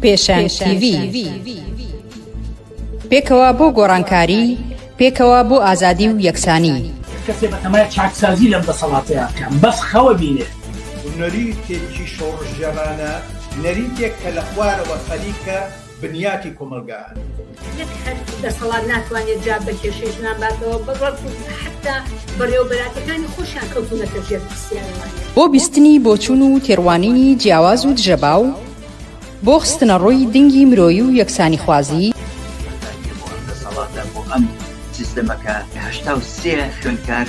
پێشەنگ تیڤی. پێکەوە بۆ گۆڕانکاری، پێکەوە بۆ ئازادی و یەکسانی. کەسێ بەتەمای چاکسازی لەم دەسەڵاتەیا بکا بەس خەوە بینێ. نەریتێکی شۆڕشگێڕانە، نەریتێک کە لە خوارەوە خەریکە بنیاتی کۆمەڵگا ئەنێت. نەک هەر دەسەڵات ناتوانێت جواب بە کێشەی ژنان باتەوە، بەڵکو حەتتا بەڕێوەبەراتەکانی خۆشیان کەوتوونەتە ژێر پرسیارەوە. بۆ بیستنی بۆچوون و تێڕوانینی جیاواز و دژەباو، بۆ خستنەڕووی دنگی مرۆیی و یەکسانیخوازی. کۆتاییە بۆ ئەم دەسەڵاتە، بۆ ئەم سیستەمە کە 83 خوێندکار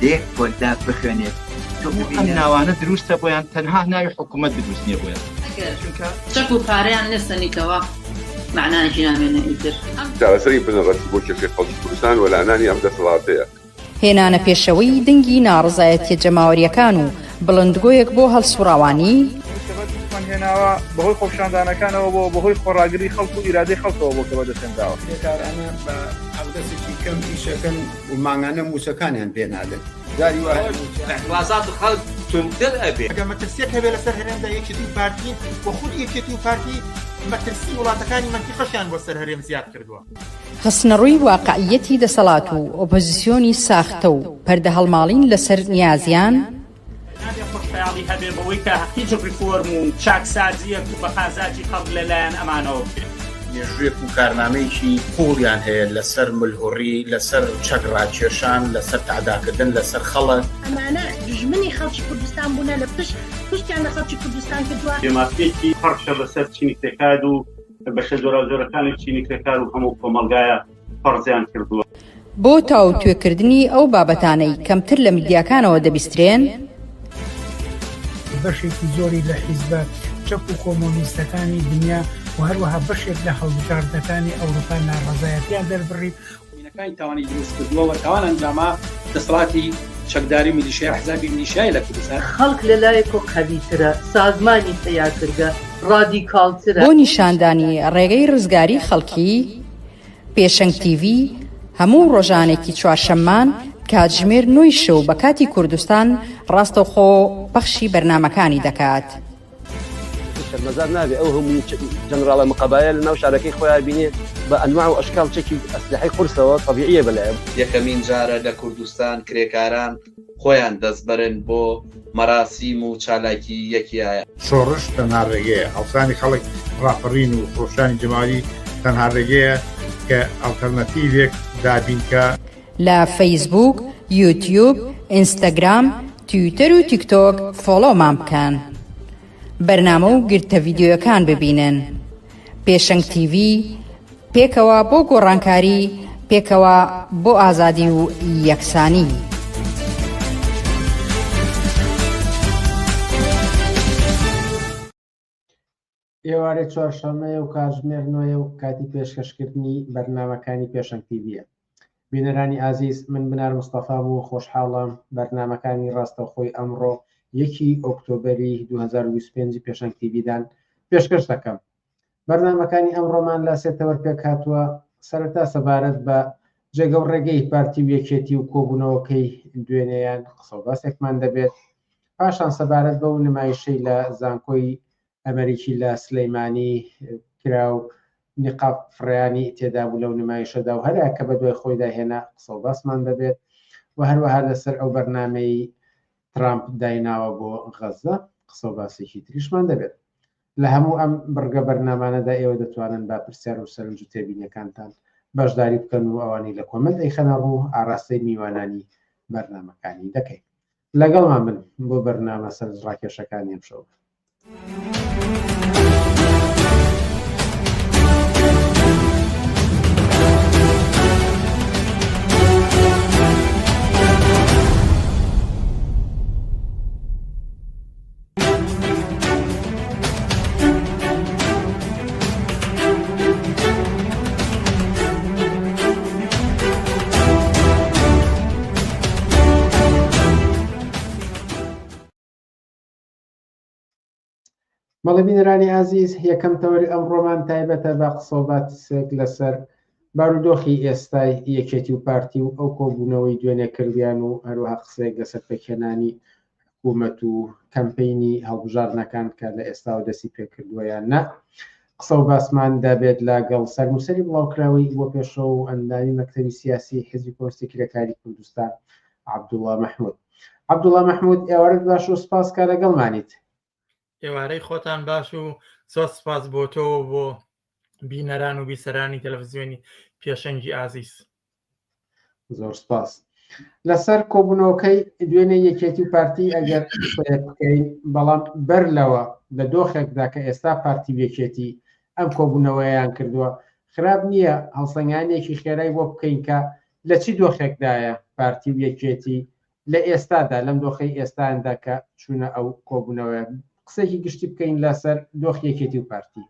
لە یەک پۆلدا بخوێنێت. تۆ ئەم ببینە. ناوانە دروستە بۆیان تەنها ناوی حکومەت دروست نیە بۆیان. ئەگەر چونکە. چەک و پارەیان نەسەنیتەوە مەعنایەکی نامێنێ ئیتر. چارەسەری بنەڕەتی بۆ کێشەی خەڵکی کوردستان وەلانانی ئەم دەسەڵاتەیە. هێنانە پێشەوەی دەنگی ناڕەزایەتیە جەماوەریەکان و بڵندگۆیەک بۆ هەڵسوڕاوانی. کە بەدەستمان هێناوە بەهۆی خۆپیشاندانەکانەوە بووە، بەهۆی خۆڕاگری خەڵک و ئیرادەی خەڵکەوە بووە کە بەدەستهێنراوە. کرێکارانە بە حەقدەستێکی کەم ئیشەکەن و مانگانە مووچەکانیان پێ نادەن. جاری وا هەیە مووچە. ئیعتڕازات خەڵک توندتر ئەبێ. ئەگەر مەترسیەک هەبێ لەسەر هەرێمدا یەکێتی و پارتین و خودی یەکێتی و پارتی مەترسی وڵاتەکانی مەنتیقەشیان بۆ سەر هەرێم زیاد کردووە. خستنەڕووی واقعییەتی دەسەڵات و ئۆپۆزیسیۆنی ساختە و پەردەهەڵماڵین لەسەر نیازیان. نابێ خۆشخەیاڵی هەبێ بەوەی کە هیچ ڕیفۆرم و چاکسازییەک بە قازاجی خەڵک لە لایەن ئەمانەوە بکرێت. مێژوویەک و کارنامەیەکی قووڵیان هەیە لەسەر ملهوڕی، لەسەر چەک ڕاکێشان، لەسەر تەعداکردن لەسەر خەڵک. ئەمانە دوژمنی خەڵکی کوردستان بوونە لە پشت پشتیان لە خەڵکی کوردستان کردووە. بێمافییەکی پڕشە بەسەر چینی کرێکار و بەشە جۆراوجۆرەکانی چینی کرێکار و هەموو کۆمەڵگایە فەرزیان کردووە. بۆ تاوتوێکردنی ئەو بابەتانەی کەمتر لە میدیاکانەوە دەبیسترێن. بەشێکی زۆری لە حیزبە چەپ و کۆمۆنیستەکانی دنیا و هەروەها بەشێک لە هەڵبژاردنەکانی ئەوروپا ناڕەزایەتیان دەربڕی. مینەکانی تاوانی دروست کردووە و تاوان ئەنجاما دەسەڵاتی چەکداری و میلیشیای ئەحزابی میلیشیای لە کوردستان. خەڵک لە لایەکۆ قەویترە، سازمانی پەیا کردگە، ڕادیکاڵترە. بۆ نیشاندانی ڕێگەی ڕزگاری خەڵکی، پێشەنگ تیڤی هەموو ڕۆژانێکی چوارشەممان کاتژمێر نۆی شەو بە کاتی کوردستان ڕاستەوخۆ پەخشی بەرنامەکانی دەکات. شەرمەزار نابێ ئەو هەموو جەنراڵە مقەبایە لە ناو شارەکەی خۆیا بینێ بە ئەنواع و ئەشکال چەکی ئەسلحەی قورسەوە تەبیعیە بەلایە. یەکەمین جارە لە کوردستان کرێکاران خۆیان دەست بەرن بۆ مەراسیم و چالاکی یەکیایە. شۆڕش تەنها ڕێگەیە، هەڵسانی خەڵک، ڕاپەڕین و خرۆشانی جەماوەری تەنها ڕێگەیە کە ئەڵتەرناتیڤێک دابین کا. لە فەیسبووک، یوتیوب، ئینستاگرام، تویتەر و تیکتۆک فۆڵۆمان بکەن. بەرنامە و گرتە ڤیدیۆیەکان ببینن. پێشەنگ تیڤی، پێکەوە بۆ گۆڕانکاری، پێکەوە بۆ ئازادی و یەکسانی. ئێوارەی چوارشەممەیە و کاتژمێر نۆیە و کاتی پێشکەشکردنی بەرنامەکانی پێشەنگ تیڤیە. بینەرانی ئازیز من بنار مستەفام و خۆشحاڵم بەرنامەکانی ڕاستەوخۆی ئەمڕۆ یەکی ئۆکتۆبەری 2025 پێشەنگ تیڤیدان پێشکەش دەکەم. بەرنامەکانی ئەمڕۆمان لە سێ تەوەر پێکهاتووە، سەرەتا سەبارەت بە جێگە و ڕێگەی پارتی و یەکێتی و کۆبوونەوەکەی دوێنێیان قسە و باسێکمان دەبێت، پاشان سەبارەت بەو نمایشەی لە زانکۆی ئەمەریکی لە سلیمانی کرا و نیقاب فڕیانی تێدا بوو لەو نمایشەدا و هەرا کە بە دوای خۆیدا هێنا قسە و باسمان دەبێت و هەروەها لەسەر ئەو بەرنامەی ترامپ دایناوە بۆ غەزە قسە و باسێکی تریشمان دەبێت. لە هەموو ئەم بڕگە بەرنامانەدا ئێوە دەتوانن بە پرسیار و سەرنج و تێبینیەکانتان بەشداری بکەن و ئەوانەی لە کۆمێنت ئەیخەنە ڕوو ئاراستەی میوانانی بەرنامەکانی دەکەین. لەگەڵمان بن بۆ بەرنامە سەرنجڕاکێشەکانی ئەمشەو. بەڵێ بینەرانی ئازیز یەکەم تەوەری ئەمڕۆمان تایبەتە بە قسەوباتسێک لەسەر بارودۆخی ئێستای یەکێتی و پارتی و ئەو کۆبوونەوەی دوێنێ کردیان و هەروەها قسەیەک لەسەر پێکهێنانی. حکوومەت و کەمپینی هەڵبژاردنەکان کە لە ئێستاوە دەستی پێکردووە یان نا. قسە و باسمان دەبێت لەگەڵ سەرنووسەری بڵاوکراوەی بۆ پێشەوە و ئەندامی مەکتەبی سیاسی حیزبی کۆمۆنیستی کرێکاری کوردستان عەبدوڵا مەحموود. عەبدوڵا مەحموود ئێوارەت باش و سپاس کە لەگەڵمانیت. ئێوارەی خۆتان باش و زۆر سپاس بۆ تۆ و بۆ بینەران و بیسەرانی تەلەفزیۆنی پێشەنگی ئازیز. زۆر سپاس. لەسەر کۆبوونەوەکەی دوێنێ یەکێتی و پارتی ئەگەر قسەیەک بکەین بەڵام بەر لەوە لە دۆخێکدا کە ئێستا پارتی و یەکێتی ئەم کۆبوونەوەیان کردووە خراپ نییە هەڵسەنگانێکی خێرای بۆ بکەین کە لە چی دۆخێکدایە پارتی و یەکێتی لە ئێستادا لەم دۆخەی ئێستایاندا کە چوونە ئەو کۆبوونەوەیە قسەیەکی گشتی بکەین لەسەر دۆخی یەکێتی و پارتی.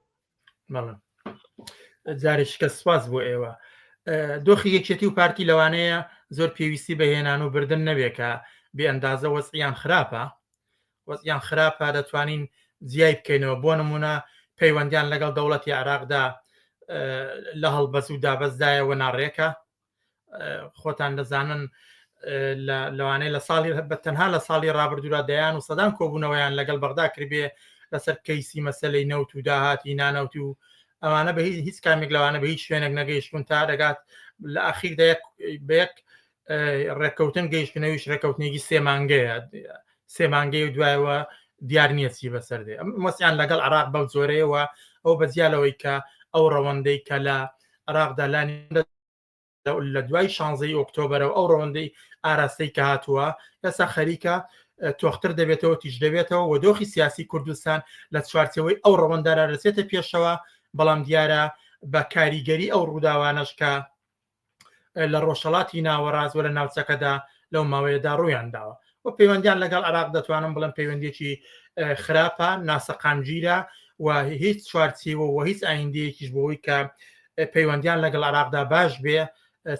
بەڵێ جارێکیکە سپاس بۆ ئێوە. دۆخی یەکێتی و پارتی لەوانەیە زۆر پێویستی بە هێنان و بردن نەبێ کە بێ ئەندازە وەزعیان خراپە وەزعیان خراپە دەتوانین جیای بکەینەوە بۆ نمونە پەیوەندیان لەگەڵ دەوڵەتی عێراقدا لە هەڵبەز و دابەزدایە و ناڕێکە خۆتان دەزانن لەوانەیە لە ساڵی بە تەنها لە ساڵی ڕابردوورا دەیان و سەدان کۆبوونەوەیان لەگەڵ بەغدا کردبێ لەسەر کەیسی مەسلەی نەوت و داهاتی نانەوت و ئەوانە بە هیچ کامێک لەوانە بە هیچ شوێنێک نەگەیشتون تا دەگات لە ئاخیردا بە یەک ڕێککەوتن گەیشتنەویش ڕێککەوتنێکی سێمانگەیە سێمانگەی و دوایەوە دیار نییە چی بەسەر دێ مەسیان لەگەڵ عراق بەو جۆرەیەوە ئەو بەجیا لەوەی کە ئەو ڕەوەندەی کە لە عراقدا لانی لە دوای شانزەی ئۆکتۆبەرەوە ئەو ڕەوەندەی ئاراستەی کە هاتووە ئێستا خەریکە تۆختر دەبێتەوە تیژ دەبێتەوە و دۆخی سیاسی کوردستان لە چوارچەوەی ئەو ڕەوەندارا دەچێتە پێشەوە بەڵام دیارە بە کاریگەری ئەو ڕووداوانەش کە لە ڕۆژهەڵاتی ناوەڕاست و لە ناوچەکەدا لەو ماوەیەدا ڕوویان داوە و پەیوەندیان لەگەڵ عراق دەتوانم بڵێم پەیوەندیەکی خراپە ناسەقامگیرە و هیچ چوارچێوە و هیچ ئایندەیەکیش بۆی کە پەیوەندیان لەگەڵ عراقدا باش بێ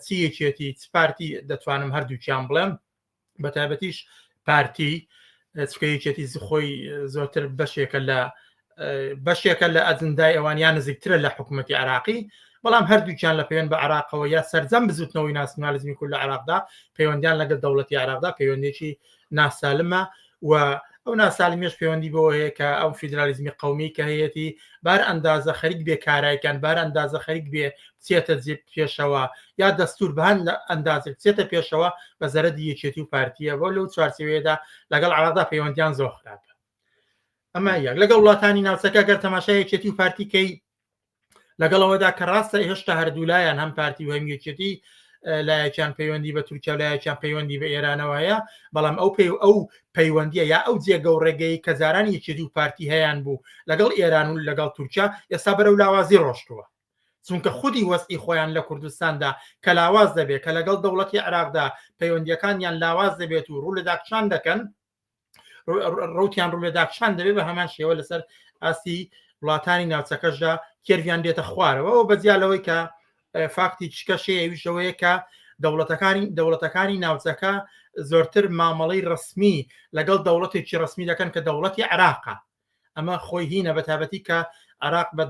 چی یەکێتی چ پارتی دەتوانم هەردووکیان بڵێم بە تایبەتیش پارتی چکە یەکێتی خۆی زۆرتر بەشێکە لە بەشێکە لە ئەجندای ئەوان یان نزیکترە لە حکوومەتتی عراقی بەڵام هەردووکیان لە پەیوەند بە عراقەوە یا سەرجەم بزوتنەوەی ناسیونالیزمی کورد لە عراقدا پەیوەندیان لەگەڵ دەوڵەتی عراقدا پەیوەندێکی ناسالمە و ئەو ناسالمیش پەیوەندی بەوە هەیە کە ئەو فیدرالیزمی قومی کە هەیەتی بار ئەندازە خەریک بێ کارایکان بار ئەندازە خەریک بێ بچێتە جێ پێشەوە یا دەستور بە هەند ئەندازێک بچێتە پێشەوە بە زەرەدی یەکێتی و پارتیە بۆ لەو چوارچێوەیەدا لەگەڵ عراقدا پەیوەندیان زۆر خراپە ئەمە یەک لەگەڵ وڵاتانی ناوچەکە گەر تەماشای یەکێتی و پارتی کەی لەگەڵ ئەوەدا کە ڕاستە هێشتا هەردوولایان هەم پارتی و هەم یەکێتی لایەکیان پەیوەندی بە تورکیا و لایەکیان پەیوەندی بە ئێرانەوە هەیە بەڵام ئەو پێی ئەو پەیوەندیە یا ئەو جێگە و ڕێگەی کە جاران یەکێتی و پارتی هەیان بوو لەگەڵ ئێران و لەگەڵ تورکیا ئێستا بەرەو لاوازی ڕۆشتووە چونکە خودی وەزعی خۆیان لە کوردستاندا کە لاواز دەبێت کە لەگەڵ دەوڵەتی عێراقدا پەیوەندیەکانیان لاواز دەبێت و ڕوو لە داکشان دەکەن ڕوتیان ڕوو لە داکشان دەبێت بە هەمان شێوە لەسەر ئاستی وڵاتانی ناوچەکەشدا کێرڤیان دێتە خوارەوە و بەجیا لەوەی کە فاکتی چکەشێ ئەویشەوەیە کە دەوڵەتەکانی دەوڵەتەکانی ناوچەکە زۆرتر مامەڵەی ڕسمی لەگەڵ دەوڵەتێکی ڕسمی دەکەن کە دەوڵەتی عراقە ئەمە خۆی هینە بە تابەتی کە عراق بە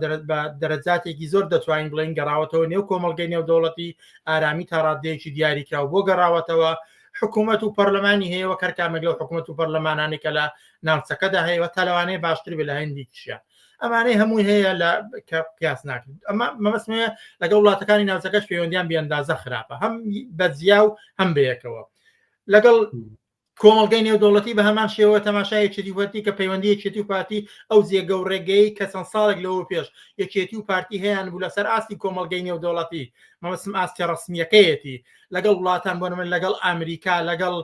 دەرەجاتێکی زۆر دەتوانین بڵێن گەڕاوەتەوە نێو کۆمەڵگەی نێودەوڵەتی ئارامی تا ڕادەیەکی دیاریکراو بۆ گەڕاوەتەوە حکوومەت و پەرلەمانی هەیە وە کەرکامێک لەو حکوومەت و پەرلەمانانی کە لە ناوچەکەدا هەیە تا لەوانەیە باشتر بێ لە هەندێکیشیان ئەمانەی هەمووی هەیە لە کە قیاس ناکرێت ئەمە مەبەستمەیە لەگەڵ وڵاتەکانی ناوچەکەش پەیوەندیان بێ خراپە هەم بەجیا و هەم بەیەکەوە لەگەڵ کۆمەڵگەی نێودەوڵەتی بە هەمان شێوە تەماشای یەکێتی و پارتی کە پەیوەندی یەکێتی و پارتی ئەو جێگە و ڕێگەی کە چەند ساڵێک لەوە پێش یەکێتی و پارتی هەیان بوو لەسەر ئاستی کۆمەڵگەی نێودەوڵەتی مەبەستم ئاستی ڕەسمییەکەیەتی لەگەڵ وڵاتان بۆ نمونە لەگەڵ ئەمریکا لەگەڵ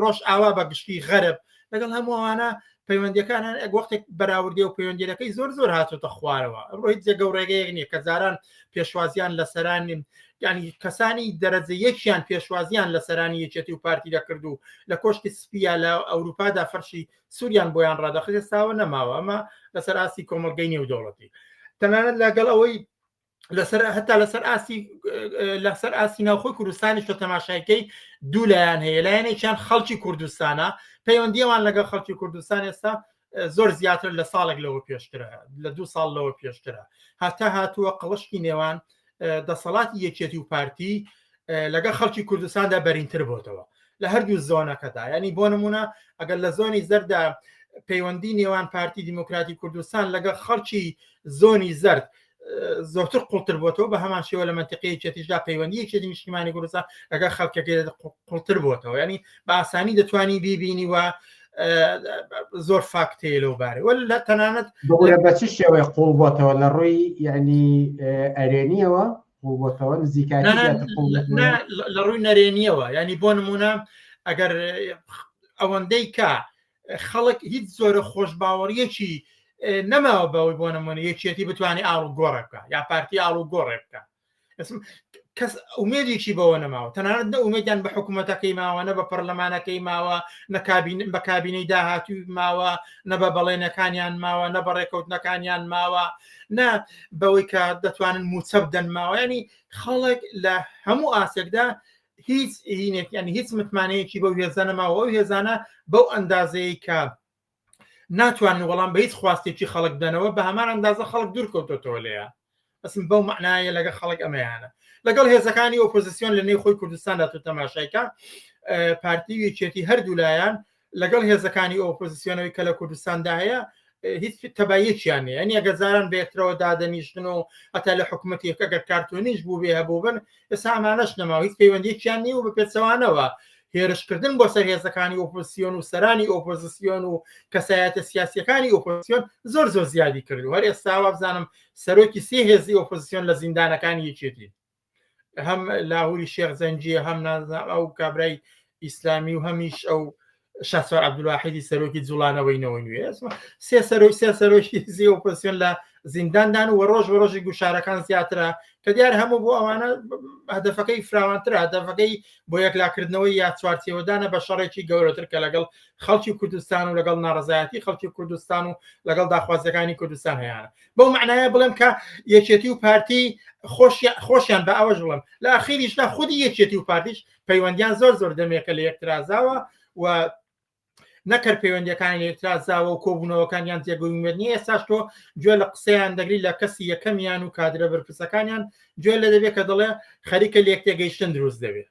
ڕۆژئاوا بە گشتی غەرب لەگەڵ هەموو ئەوانە پەیوەندیەکان ئەک وەختێک بەراوردی و پەیوەندیەکەی زۆر زۆر هاتوتە خوارەوە ئەمڕۆ هیچ جێگە و ڕێگەیەک نییە کە جاران پێشوازیان لە سەرانی ینی کەسانی دەرەجە یەکیان پێشوازیان لە سەرانی یەکێتی و پارتی دەکرد و لە کۆشکی سپیە لە ئەوروپادا فەرشی سووریان بۆیان ڕادەخست ئێستاوە نەماوە ئەمە لەسەر ئاستی کۆمەڵگەی نێودەوڵەتی تەنانەت لەگەڵ ئەوەی لەسەر هەتا لەسەر ئاستی لەسەر ئاستی ناوخۆی کوردستانی شۆ تەماشایکەی دوو لایەن هەیە لایەنێکیان خەڵکی کوردستانە پەیوەندیەوان لەگەڵ خەڵکی کوردستان ئێستا زۆر زیاتر لە ساڵێک لەوە پێشترە لە دوو ساڵ لەوە پێشترە هەتا هاتووە قڵشتی نێوان دەسەڵاتی یەکێتی و پارتی لەگەڵ خەڵکی کوردستاندا بەرینتر بۆتەوە. لە هەردوو زۆنەکەدا ینی بۆ نمونە ئەگەر لە زۆنی زەردا پەیوەندی نێوان پارتی دیموکراتی کوردستان لەگەڵ خەڵکی زۆنی زەرد زۆرتر قوڵتر بۆتەوە بە هەمان شێوە لە منتیقی یەکێتیشدا پەیوەندی یەکێتی نیشتیمانی کوردستان لەگەڵ خەڵکەکەی قوڵتر بۆتەوە ینی بە ئاسانی دەتوانی بیبینی و زۆر فاکت هەیە لەو بارەی وە لە تەنانەت بگورە بە چ شێوەی قوڵ بۆتەوە لە ڕووی یعنی ئەرێنیەوە قوڵ بۆتەوە نزیکایەتی زیاتر قوڵ بۆتەوە؟ لە ڕووی نەرێنیەوە ینی بۆ نمونە ئەگەر ئەوەندەی کە خەڵک هیچ زۆرە خۆشباوەڕیەکی نەماوە بەوەی بۆ نمونە یەکێتی بتوانێت ئاڵ و گۆڕێ بکە یا پارتی ئاڵ و گۆڕێ بکە کەس ئومێدێکی بەوە نەماوە تەنانەت نە ئومێدیان بە حکوومەتەکەی ماوە نە بە پەرلەمانەکەی ماوە نە کابین بە کابینەی داهاتووی ماوە نە بە بەڵێنەکانیان ماوە نە بە ڕێکەوتنەکانیان ماوە نە بەوەی کە دەتوانن موچە بدەن ماوە ینی خەڵک لە هەموو ئاسێکدا هیچ هینێک ینی هیچ متمانەیەکی بەو هێزە نەماوە ئەو هێزانە بەو ئەندازەیە کە ناتوانن وەڵام بە هیچ خواستێکی خەڵک بدەنەوە بە هەمان ئەندازە خەڵک دوور کەوتۆتەوە لێیان بەسم بەو معنایە لەگە خەڵک ئەمەیانە لەگەڵ هێزەکانی ئۆپۆزیسیۆن لە نێو خۆی کوردستاندا تۆ تەماشایکە پارتی و یەکێتی هەردوو لایەن لەگەڵ هێزەکانی ئۆپۆزیسیۆنەوەی کە لە کوردستاندا هەیە هیچ تەبایەکیان نیە یعنی ئەگەر جاران بە یەکترەوە دادەنیشتن و هەتا لە حکوومەتێک ئەگەر کارتۆنیش بوو بێ هەبوو بن ئێستا ئەمانەش نەماوە هیچ پەیوەندیەکیان نیە و بە پێچەوانەوە هێرشکردن بۆ سەر هێزەکانی ئۆپۆزیسیۆن و سەرانی ئۆپۆزیسیۆن و کەسایەتە سیاسیەکانی ئۆپۆزیسیۆن زۆر زۆر زیادی کردو هەر ئێستا وابزانم سەرۆکی سێ هێزی ئۆپۆزیسیۆن لە زیندانەکانی یەکێتی هەم لاهوری شێخ زەنگی هەم نازانم ئەو کابرای ئیسلامی و هەمیش ئەو شاسوار عەبدولواحیدی سەرۆکی جوڵانەوەی نەوەی نوێ سێ سەرۆک سێ سەرۆکی زی ئۆپۆزیسیۆن لە زینداندان و ڕۆژ بە ڕۆژی گوشارەکان زیاترە کە دیار هەموو بۆ ئەوانە هەدەفەکەی فراوانترە هەدەفەکەی بۆ یەکلاکردنەوەی یا چوارچێوەدانە بە شەڕێکی گەورەتر کە لەگەڵ خەڵکی کوردستان و لەگەڵ ناڕزایەتی خەڵکی کوردستان و لەگەڵ داخوازیەکانی کوردستان هەیەە بەو معنایە بڵێم کە یەکێتی و پارتی خۆشیان بە ئەوەش بڵم لە ئەخیریشدا خودی یەکێتی و پارتیش پەیوەندیان زۆر زۆر دەمێکە لە یەکترازاوە و نەکەر پەیوەندیەکانی لە یەکترازاوە و کۆبوونەوەکانیان جێگەی ئومێد نییە ئێستاش تۆ گوێ لە قسەیان دەگری لە کەسی یەکەمیان و کادرە بەرپرسەکانیان گوێ لە دەبێت کە دەڵێ خەریکە لێک تێگەیشتن دروست دەبێت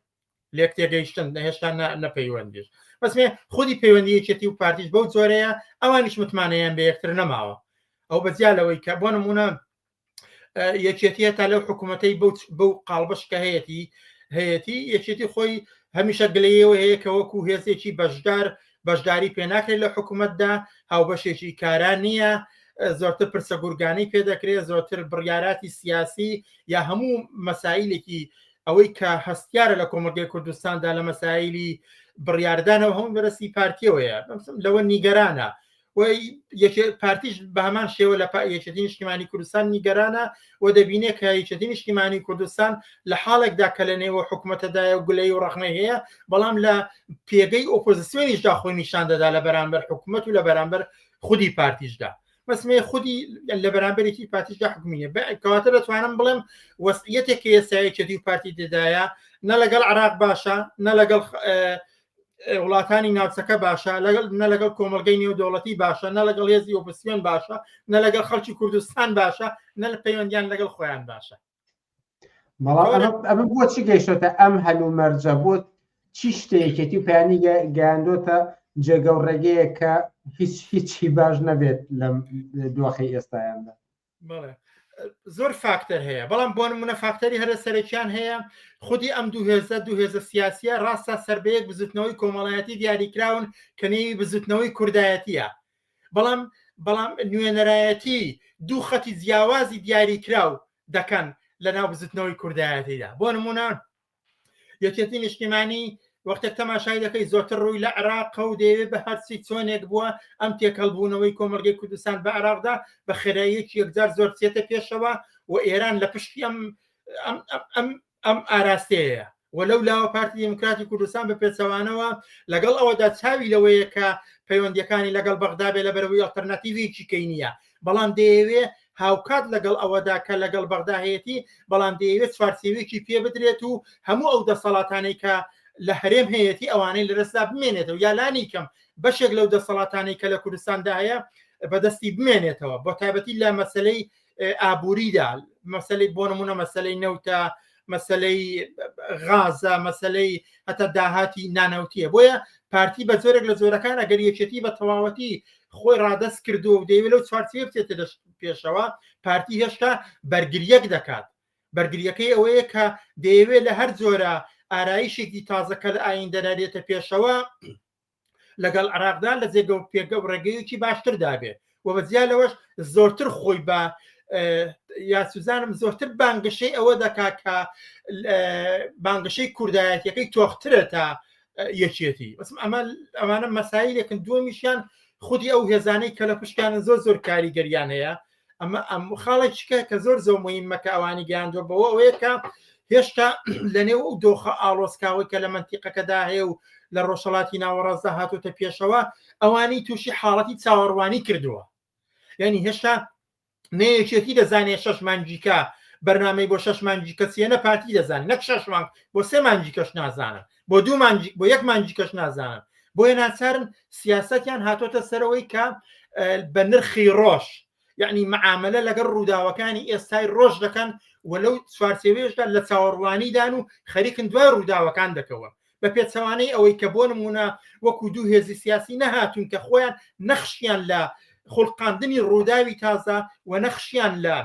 لێک تێگەیشتن نە هێشتا نە پەیوەندیش بەسمێ خودی پەیوەندی یەکێتی و پارتیش بەو جۆرەیە ئەوانیش متمانەیان بە یەکتر نەماوە ئەو بەجیا لەوەی کە بۆ نمونە یەکێتیە تا لەو حکوومەتەی بەو قاڵبش کە هەیەتی هەیەتی یەکێتی خۆی هەمیشە گلەیەوە هەیە کە وەکو هێزێکی بەشدار بەشداری پێناکرێت لە حکوومەتدا هاوبەشێکی کارا نییە زۆرتر پرسە گورگانەی پێدەکرێت زۆرتر بڕیاراتی سیاسی یا هەموو مەسایلێکی ئەوەی کە هەستیارە لە کۆمەڵگەی کوردستاندا لە مەسایلی بڕیاردانەوە هەموو بەرەسی پارتیەوەیە لەوە نیگەرانە و پارتیش بە هەمان شێوە لە یەکێتی نیشتیمانی کوردستان نیگەرانە و دەبینێ کە یەکێتی نیشتیمانی کوردستان لە حاڵێکدا کە لە نێوە حکوومەتەدایە و گلەی و ڕەخنەی هەیە بەڵام لە پێگەی ئۆپۆزیسیۆنیشدا خۆی نیشان دەدا لە بەرامبەر حکوومەت و لە بەرامبەر خودی پارتیشدا مەسمێ خودی لە بەرامبەرێکی پارتیشدا حکومینە کەواتە دەتوانم بڵێم وەسیەتێک کە ئێستا یەکێتی و پارتی تێدایە نە لەگەڵ عراق باشە نە لەگەڵ وڵاتانی ناوچەکە باشە لەگەڵ نە لەگەڵ کۆمەڵگەی نێودەوڵەتی باشە نە لەگەڵ هێزی ئۆپۆزسیۆن باشە نە لەگەڵ خەڵکی کوردستان باشە نە لە پەیوەندیان لەگەڵ خۆیان باشە بەڵام ئەمە بۆ چی گەیشتۆتە ئەم هەلومەرجە بۆ چی شتێکێتی و پەیانی گەیاندۆتە جێگە و ڕێگەیە کە هیچ هیچی باش نەبێت لەم دۆخی ئێستایاندا بەڵێ زۆر فاکتەر هەیە بەڵام بۆ نمونە فاکتەری هەرە سەرەکیان هەیە خودی ئەم دوو هێزە دوو هێزە سیاسیە ڕاستە سەر بە یەک بزوتنەوەی کۆمەڵایەتی دیاریکراون کە نێوی بزوتنەوەی کوردایەتیە بەڵام بەڵام نوێنەرایەتی دوو خەتی جیاوازی دیاریکراو دەکەن لە ناو بزوتنەوەی کوردایەتیدا بۆ نمونە یەکێتی نیشتیمانی وەختێک تەماشای دەکەی زۆرتر ڕووی لە عراقە و دەیەوێت بە هەرچی چۆنێک بووە ئەم تێکەڵبوونەوەی کۆمەڵگەی کوردستان بە عراقدا بە خێراییەکی یەکجار زۆر بچێتە پێشەوە و ئێران لە پشتی ئەم ئەم ئەم ئەم ئاراستەیە و لەو لاوە پارتی دیموکراتی کوردستان بە پێچەوانەوە لەگەڵ ئەوەدا چاوی لەوەیە کە پەیوەندیەکانی لەگەڵ بەغدا بێ لەبەرەوەی ئەڵتەرناتیڤێکی کەی نییە بەڵام دەیەوێ هاوکات لەگەڵ ئەوەدا کە لەگەڵ بەغدا هەیەتی بەڵام دەیەوێت چوارچێوەیەکی پێ بدرێت و هەموو ئەو دەسەڵاتانەی کە لە هەرێم هەیەتی ئەوانەی لەدەستدا بمێنێتەوە یا لانی کەم بەشێک لەو دەسەڵاتانەی کە لە کوردستاندا هەیە بەدەستی بمێنێتەوە بۆ تایبەتی لە مەسلەی ئابووریدا مەسلەی بۆ نمونە مەسلەی نەوتە مەسلەی غازە مەسلەی هەتا داهاتی نانەوتیە بۆیە پارتی بە جۆرێک لە جۆرەکان ئەگەر یەکێتی بە تەواوەتی خۆی ڕادەست کردووە و دەیەوێت لەو چوارچێوە بچێتە دەست پێشەوە پارتی هێشتا بەرگریەک دەکات بەرگریەکەی ئەوەیە کە دەیەوێت لە هەر جۆرە ئارایشێکی تازە کە لە ئایندەدا دێتە پێشەوە لەگەڵ عراقدا لە جێگە و پێگە و ڕێگەیەکی باشتر دابێ و بە جیا لەوەش زۆرتر خۆی بە یاسوزانم زۆرتر بانگەشەی ئەوە دەکا کە بانگەشەی کوردایەتیەکەی تۆخترە تا یەکێتی بەسم ئەمە ئەمانە مەسایلێکن دووەمیشیان خودی ئەو هێزانەی کە لە پشتیانن زۆر زۆر کاریگەریان هەیە ئەمە ئەم خاڵێکیکە کە زۆر زۆر مهمە کە ئەوانی گەیاندوە بەوە ئەوەیە کە هێشتا لە نێو ئەو دۆخە ئاڵۆزکاوەی کە لە مەنتیقەکەدا هەیە و لە ڕۆژهەڵاتی ناوەڕاستدا هاتوتە پێشەوە ئەوانی تووشی حاڵەتی چاوەڕوانی کردووە یعنی هێشتا نە یەکێتی دەزانێت شەش مانگیکە بەرنامەی بۆ شەش مانگی کەسیە نە پارتی دەزان نەک شەش مانگ بۆ سێ مانگی کەش نازانن بۆ دوو مانگی بۆ یەک مانگی کەش نازانن بۆیە ناچارن سیاسەتیان هاتۆتە سەرەوەی کە بە نرخی ڕۆژ یعنی معاملە لەگەڵ ڕووداوەکانی ئێستای ڕۆژ دەکەن و لەو چوارچێوەیەشدا لە چاوەڕوانیدان و خەریکن دوای ڕووداوەکان دەکەون بە پێچەوانەی ئەوەی کە بۆ نمونە وەکو دوو هێزی سیاسی نەهاتوون کە خۆیان نەخشیان لە خوڵقاندنی ڕووداوی تازە و نەخشیان لە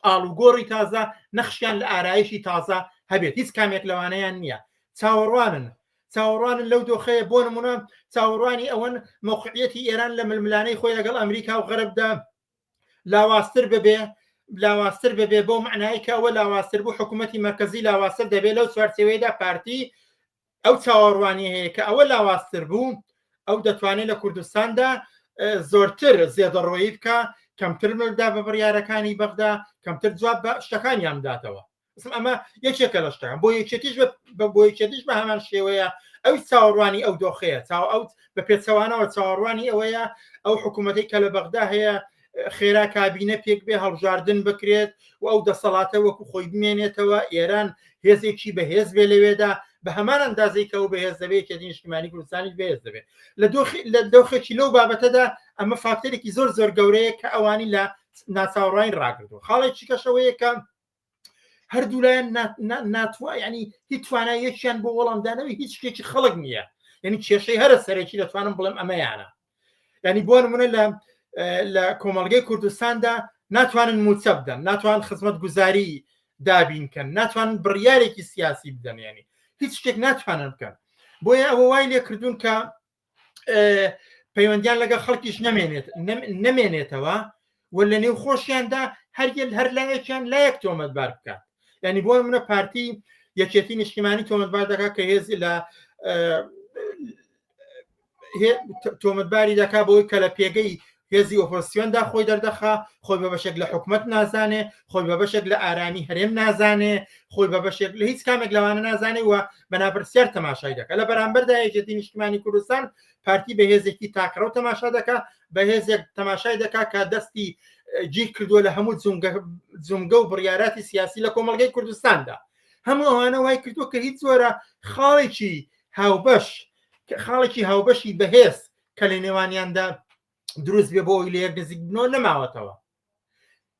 ئاڵوگۆڕی تازە نەخشیان لە ئارایشی تازە هەبێت هیچ کامێک لەوانەیان نییە چاوەڕوانن چاوەڕوانن لەو دۆخەیە بۆ نمونە چاوەڕوانی ئەوەن مەوقعیەتی ئێران لە ململانەی خۆی لەگەڵ ئەمریکا و غەربدا لاوازتر ببێ لاوازتر ببێ بۆ معنای کە ئەوە لاوازتر بوو حکوومەتی مرکزی لاوازتر دەبێت لەو چوارچێوەیەدا پارتی ئەو چاوەڕوانی هەیە کە ئەوە لاوازتر بوو ئەو دەتوانێت لە کوردستاندا زۆرتر زێدەڕۆیی بکە کەمتر ملدا بە بڕیارەکانی بەغدا کەمتر جواب بە شتەکانیان بداتەوە بسم ئەمە یەکێکە لە شتەکان بۆ یەکێتیش بە بۆ یەکێتیش بە هەمان شێوەیە ئەو چاوەڕوانی ئەو دۆخەیە چاو ئەو بە پێچەوانەوە چاوەڕوانی ئەوەیە ئەو حکوومەتەی کە لە بەغدا هەیە خێرا کابینە پێک بێ هەڵبژاردن بکرێت و ئەو دەسەڵاتە وەکو خۆی بمێنێتەوە ئێران هێزێکی بەهێز بێ لەوێدا بە هەمان ئەندازەی کە ئەو بەهێز دەبێت یەکێتی نیشتیمانی کوردستانیش بەهێز دەبێت لە دۆخی لە دۆخێکی لەو بابەتەدا ئەمە فاکتەرێکی زۆر زۆر گەورەیە کە ئەوانی لە ناچاوەڕوانی ڕاگرتووە خاڵێکی کەشەوەیە کە هەردوو لایەن ناتوە ینی هیچ توانایەکیان بۆ وەڵامدانەوەی هیچ شتێکی خەڵک نییە یعنی کێشەی هەرە سەرەکی دەتوانم بڵێم ئەمەیانە ینی بۆ نمونە لە لە کۆمەڵگەی کوردستاندا ناتوانن موچە بدەن ناتوان خزمەت گوزاری دابین کەن ناتوانن بڕیارێکی سیاسی بدەن ینی هیچ شتێک ناتوانن بکەن بۆیە ئەوە وای لێ کردوون کە پەیوەندیان لەگەڵ خەڵکیش نەمێنێت نەمێنێتەوە و لە نێو خۆشیاندا هەر هەر لایەکیان لایەک تۆمەتبار بکات ینی بۆ منە پارتی یەکێتی نیشتیمانی تۆمەتبار دەکات کە هێزی لە تۆمەتباری دەکا بۆی کە لە پێگەی هێزی ئۆپۆزسیۆندا خۆی دەردەخا خۆی بە بەشێک لە حکومەت نازانێ خۆی بە بەشێک لە ئارامی هەرێم نازانێ خۆی بە بەشێک لە هیچ کامێک لەوانە نازانێ و بە ناپرسیار تەماشای دەکا لە بەرامبەردا یەکێتی نیشتمانی کوردستان پارتی بە هێزێکی تاکڕەو تەماشا دەکا بە هێزێک تەماشای دەکا کە دەستی گیر کردووە لە هەموو جومگە و بڕیاراتی سیاسی لە کۆمەڵگەی کوردستاندا هەموو ئەوانە وای کردووە کە هیچ جۆرە خاڵێکی هاوبەش خاڵێکی هاوبەشی بەهێز کە لە نێوانیاندا دروست بێ بۆ ئەوی لە یەک نزیک بنەوە نەماوەتەوە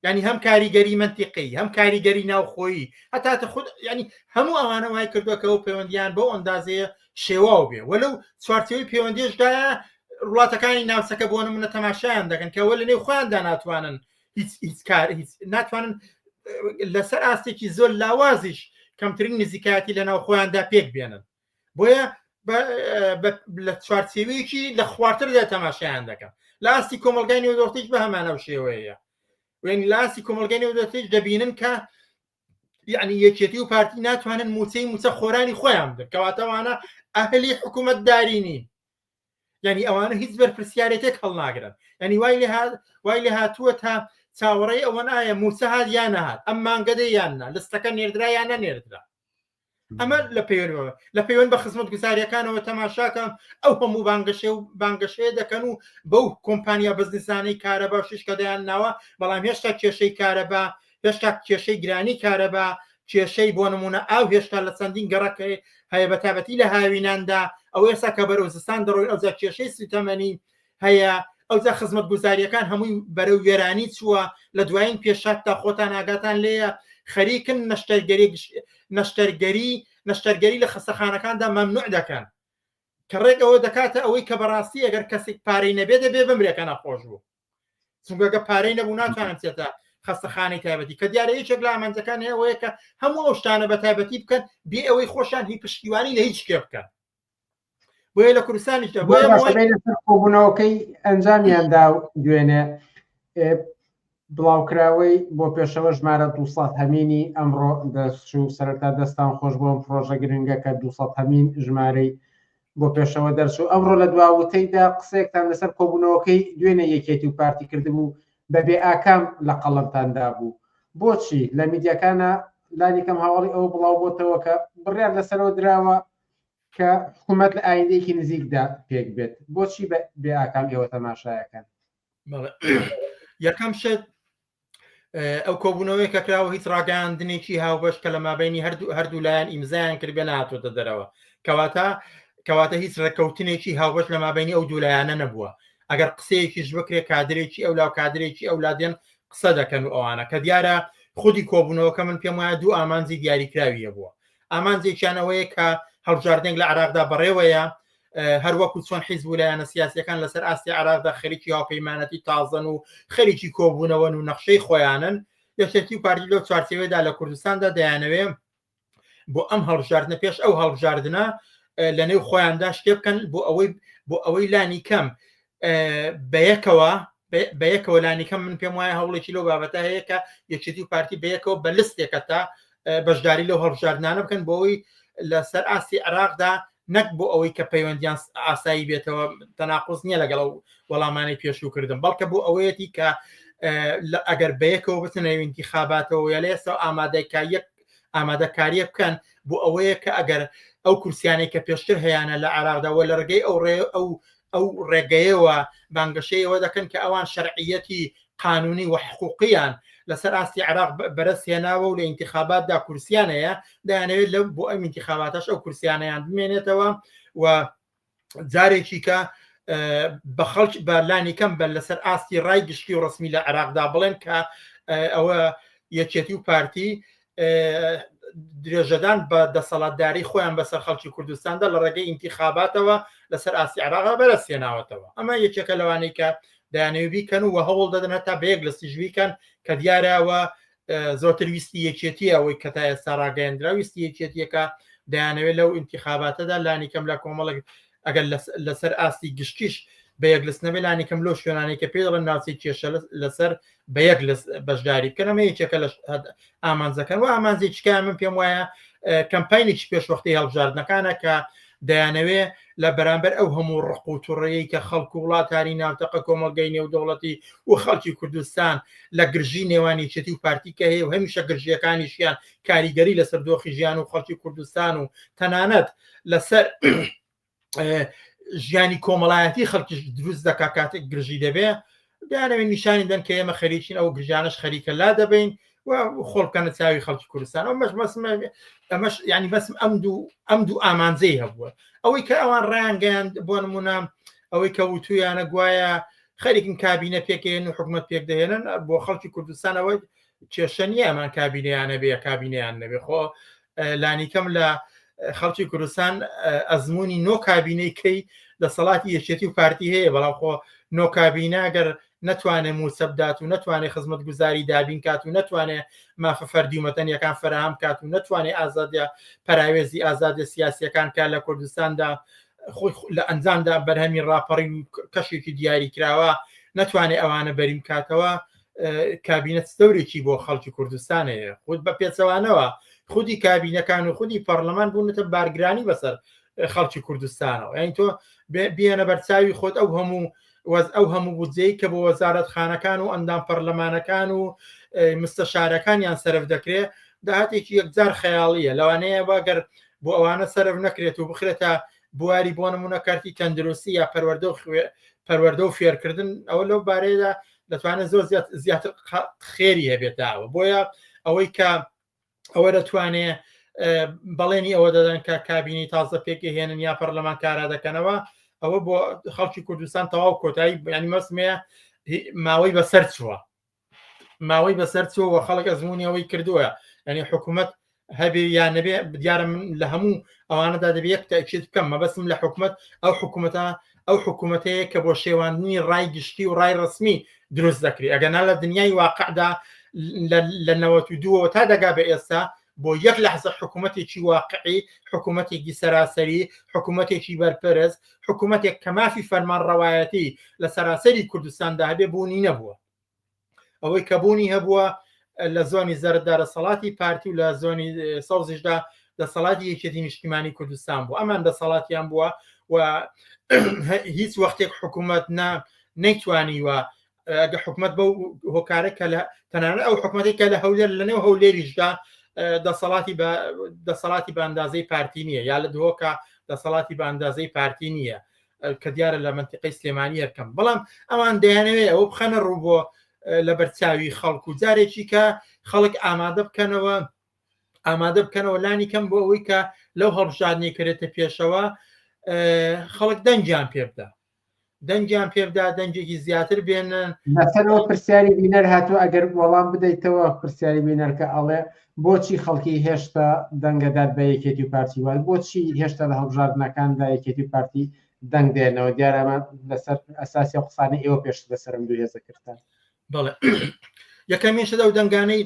ینی هەم کاریگەری منتیقی هەم کاریگەری ناوخۆیی هەتا خود ینی هەموو ئەوانە وای کردووە کە ئەو پەیوەندیان بۆ ئەندازەیە شێواو بێ وەلو چوارچێوەی پەیوەندیشدا وڵاتەکانی ناوچەکە بۆ نمونە تەماشایان دەکەن کە ئەوە لە نێو خۆیاندا ناتوانن هیچ هیچ کار هیچ ناتوانن لەسەر ئاستێکی زۆر لاوازیش کەمترین نزیکایەتی لە ناو خۆیاندا پێک بێنن بۆیە لە چوارچێوەیەکی لە خوارتردا تەماشایان دەکەن لە ئاستی کۆمەلگای نێودەوڵەتیش بە هەمانەو شێوەیە وێن لە ئاستی کۆمەلگای نێودەوڵەتیش دەبینن کە یعنی یەکێتی و پارتی ناتوانن موچەی موچە خۆرانی خۆیان بدەن کەواتەوانە ئەهلی حکوومەتداری نین یعنی ئەوانە هیچ بەرپرسیارێتێک هەڵناگرن یعنی وای لێ وای لێ هاتووە تا چاوەڕێی ئەوەن ئایا موچە هات یان نەهات ئەم مانگە دێ یان نا لستەکە نێردرا یان نەنێردرا ئەمە لە پەیوەندەوە لە پەیوەند بە خزمەت گوزاریەکانەوە تەماشاکەم ئەو هەموو بانگەشێ و بانگەشەیە دەکەن و بەو کۆمپانیا بزنسانەی کارەبا و شیش کە دەیان ناوە بەڵام هێشتا کێشەی کارەبا هێشتا کێشەی گرانی کارەبا کێشەی بۆ نمونە ئاو هێشتا لە چەندین گەڕەک هەیە بەتابەتی لە هاویناندا ئەو ئێستا کە بەرەو زستان دەڕۆین ئەوجا کێشەی سوتەمەنی هەیە ئەوجا خزمەتگوزاریەکان هەمووی بەرەو وێرانی چووە لە دوایین پێشاتدا خۆتان ئاگاتان لێیە خەریکن نەشتەرگەری نەشتەرگەری نەشتەرگەری لە خەستەخانەکاندا مەمنوع دەکەن کە ڕێک ئەوە دەکاتە ئەوەی کە بەڕاستی ئەگەر کەسێک پارەی نەبێ دەبێ بمرێ کە نەخۆش بوو چونکە گە پارەی نەبوو ناتوانن بچێتە خەستەخانەی تایبەتی کە دیارە یەکێک لە ئامانجەکان ئەوەیە کە هەموو ئەو شتانە بە تایبەتی بکەن بێ ئەوەی خۆشیان هی پشتیوانی لە هیچ شتێ بکەن بۆیە لە کوردستانیشدا بۆیە لەسەر کۆبوونەوەکەی ئەنجامیان دا دوێنێ بڵاوکراوەی بۆ پێشەوە ژمارە 200 هەمینی ئەمڕۆ دەچوو سەرەتا دەستان خۆش بۆم پرۆژە گرنگە کە 200 هەمین ژمارەی بۆ پێشەوە دەرچوو ئەمڕۆ لە دوا وتەیدا قسەیەکتان لەسەر کۆبوونەوەکەی دوێنێ یەکێتی و پارتی کردبوو بە بێ ئاکام لە قەڵەمتان دابوو بۆچی لە میدیاکانە لانیکەم هەواڵی ئەوە بڵاو بۆتەوە کە بڕیار لەسەرەوە دراوە کە حکوومەت لە ئایندەیەکی نزیکدا پێک بێت بۆچی بە بێ ئاکام ئێوە تەماشایەکەن؟ یەکەم شت ئەو کۆبوونەوەی کە کراوە هیچ ڕاگەیاندنێکی هاوبەش کە لە مابینی هەردوو هەردوو لایەن ئیمزایان کرد بێ نهاتۆتە دەرەوە کەواتە کەواتە هیچ ڕێککەوتنێکی هاوبەش لە مابینی ئەو دوو لایەنە نەبووە ئەگەر قسەیەکیش بکرێ کادرێکی ئەو لا و کادرێکی ئەو لادێن قسە دەکەن و ئەوانە کە دیارە خودی کۆبوونەوەکە من پێم وایە دوو ئامانجی دیاریکراوی هەبووە ئامانجێکیان ئەوەیە کە هەڵبژاردنێک لە عراقدا بەڕێوەیە هەروەکو چۆن حیزب و لایەنە سیاسیەکان لەسەر ئاستی عراقدا خەریکی هاوپەیمانەتی تازەن و خەریکی کۆبوونەوەن و نەخشەی خۆیانن یەکێتی و پارتی لەو چوارچێوەیەدا لە کوردستاندا دەیانەوێ بۆ ئەم هەڵبژاردنە پێش ئەو هەڵبژاردنە لە نێو خۆیاندا شتێ بکەن بۆ ئەوەی بۆ ئەوەی لانی کەم بەیەکەوە بەیەکەوە لانیکەم من پێم وایە هەوڵێکی لەو بابەتە هەیە کە یەکێتی و پارتی بەیەکەوە بە لستێکە تا بەشداری لەو هەڵبژاردنانە بکەن بۆ ئەوەی لەسەر ئاستی عێراقدا نەک بۆ ئەوەی کە پەیوەندیان ئاسایی بێتەوە تەناقض نییە لەگەڵ ئەو وەڵامانەی پێشوو کردم بەڵکە بۆ ئەوەیەتی کە ئەگەر بەیەکەوە بچنە نێو ئینتیخاباتەوە یا لە ئێستا ئامادەکاریەک ئامادەکاریە بکەن بۆ ئەوەیە کە ئەگەر ئەو کورسیانەی کە پێشتر هەیانە لە عێراقدا وە لە ڕێگەی ئەو ڕێ ئەو ئەو ڕێگەیەوە بانگەشەی ئەوە دەکەن کە ئەوان شەرعیەتی قانونی و حقوقیان لەسەر ئاستی عێراق بەرەست هێناوە و لە ئینتخاباتدا کورسیان هەیە دەیانەوێت لەو بۆ ئەم ئینتخاباتەش ئەو کورسیانەیان بمێنێتەوە و جارێکی کە بە خەڵک بە لانی کەم بە لەسەر ئاستی ڕای گشتی و ڕسمی لە عێراقدا بڵێن کە ئەوە یەکێتی و پارتی درێژەدان بە دەسەڵاتداری خۆیان بەسەر خەڵکی کوردستاندا لە ڕێگەی ئینتیخاباتەوە لەسەر ئاستی عێراقا بەرەسێناوەتەوە ئەمە یەکێکە لەوانەی کە دەیانەوێت بیکەن و هەوڵ دەدەن هەتا بە یەک لەستیش بیکەن کە دیارەوە زۆرتر ویستی یەکێتی ئەوەی کە تا ئێستا ڕاگەیەندرا ویستی یەکێتیەکە دەیانەوێت لەو ئینتیخاباتەدا لانیکەم لە کۆمەڵێک ئەگەر لەسەر ئاستی گشتیش بە یەک لست نەبێ لانیکەم لەو شوێنانەی کە پێی دەڵێن ناوچەی کێشە لەسەر بە یەک لست بەشداری بکەن ئەمە یەکێکە لە ئامانجەکان و ئامانجێکیکە من پێم وایە کەمپینێکی پێشوەختی هەڵبژاردنەکانە کە دەیانەوێ لە بەرامبەر ئەو هەموو ڕق و توڕەیەی کە خەڵک و وڵاتانی ناوتەقە کۆمەڵگەی نێودەوڵەتی و خەڵکی کوردستان لە گرژی نێوان یەکێتی و پارتی کە هەیە و هەمیشە گرژیەکانیشیان کاریگەری لەسەر دۆخی ژیان و خەڵکی کوردستان و تەنانەت لەسەر ژیانی کۆمەڵایەتی خەڵکیش دروست دەکا کاتێک گرژی دەبێ دەیانەوێت نیشانی دەن کە ئێمە خەریکین ئەو گرژانەش خەریکە لا دەبین و خۆڵ بکەنە چاوی خەڵکی کوردستان ئەو مەش مەسمە ئەمەش ینی بەسم ئەم دوو ئەم دوو ئامانجەی هەبووە ئەوەی کە ئەوان ڕایانگەیاند بۆ نمونە ئەوەی کە وتویانە گوایە خەریکن کابینە پێکێن و حکومت پێک دەهێنن بۆ خەڵکی کوردستانەوە کێشە نییە ئەمان کابینەیان نەبێ کابینەیان نەبێ خۆ لانیکەم لە خەڵکی کوردستان ئەزمموی نۆ کابینەی کەی دەسەڵاتی یەکێتی و پارتی هەیە بەڵام خۆ نۆ کابینە گەر نەتوانێت موچە بدات و نەتوانێت خزمەتگوزاری دابین کات و نەتوانێت مافە فەردی و مەدەنیەکان فەراهەم کات و نەتوانێت ئازادیە پەراوێزی ئازادە سیاسیەکان کە لە کوردستاندا خۆی لە ئەنجامدا بەرهەمی ڕاپەڕی و کەشێکی دیاری کراوە نەتوانێت ئەوانە بەریم کاتەوە کابینە چ دەورێکی بۆ خەڵکی کوردستان هەیە خود بە پێچەوانەوە خودی کابینەکان و خودی پەرلەمان بوونەتە بارگرانی بەسەر خەڵکی کوردستانەوە یعنی تۆ بیەنە بەرچاوی خۆت ئەو هەموو وەز ئەو هەموو بودجەی کە بۆ وەزارەت خانەکان و ئەندام پەرلەمانەکان و مستەشارەکانیان سەرف دەکرێت داهاتێکی یەکجار خەیاڵیە لەوانەیە واگەر بۆ ئەوانە سەرف نەکرێت و بخرێتە بواری بۆ نمونە کارتی تەندروستی یا پەروەردە و پەروەردە و فێرکردن ئەوە لەو بارەیەدا دەتوانێت زۆر زیاتر خێری هەبێتەوە بۆیە ئەوەی کە ئەوە دەتوانێ بەڵێنی ئەوە دەدەن کە کابینی تازە پێکهێنن یا پەرلەمان کارا دەکەنەوە ئەوە بۆ خەڵکی کوردستان تەواو کۆتایی ینی مەسمەیە ماوەی بەسەر چووە ماوەی بەسەر چووە خەڵک ئەزمموی ئەوەی کردووە یعنی حکوومەت هەبێ یا نەبێ دیارە من لە هەموو ئەوانەدا دەبێ یەک تاکید بکەم مەبەستم لە حکوومەت ئەو حکوومەتە ئەو حکوومەتەیە کە بۆ شێواندنی ڕای گشتی و ڕای ڕسمی دروست دەکرێت ئەگەنا لە دنیای واقعدا لە 92ەوە تا دەگا بە ئێستا بۆ یەک لەحزە حکوومەتێکی واقعی حکوومەتێکی سەراسەری حکوومەتێکی بەرپرس حکوومەتێک کە مافی فەرمانڕەوایەتی لە سەراسەری کوردستاندا هەبێ بوونی نەبووە ئەوەی کە بوونی هەبووە لە زۆنی زەرددا دەسەڵاتی پارتی و لە زۆنی سەوزیشدا دەسەڵاتی یەکێتی نیشتیمانی کوردستان بوو ئەمان دەسەڵاتیان بووە و هیچ وەختێک حکوومەت نا نەیتوانیوە ئەگە حکومت بەو هۆکارە کە لە تەنانەت ئەو حکومەتی کە لە هەولێر لە نێو هەولێریشدا دەسەڵاتی بە دەسەڵاتی بە ئەندازەی پارتی نییە یا لە دهۆکە دەسەڵاتی بە ئەندازەی پارتی نییە کە دیارە لە منتیقی سلێمانی هەرکەم بەڵام ئەوان دەیانەوێت ئەوە بخەنە ڕوو بۆ لە بەرچاوی خەڵک و جارێکی کە خەڵک ئامادە بکەنەوە ئامادە بکەنەوە لانی کەم بۆ ئەوەی کە لەو هەڵبژاردنەی کرێتە پێشەوە خەڵک دەنگیان پێ بدە دەنگیان پێ بدا دەنگێکی زیاتر بێنن. لەسەرەوە پرسیاری بینەر هاتووە ئەگەر وەڵام بدەیتەوە پرسیاری بینەر کە ئەڵێ بۆچی خەڵکی هێشتا دەنگەدات بە یەکێتی و پارتی وات بۆچی هێشتا لە هەڵبژاردنەکاندا یەکێتی و پارتی دەنگ دێنەوە دیارە ئەمە لەسەر ئەساسی ئەو قسانەی ئێوە پێشتر لەسەر ئەم دوو هێزە کردتان. بەڵێ یەکەمین شت ئەو دەنگانەی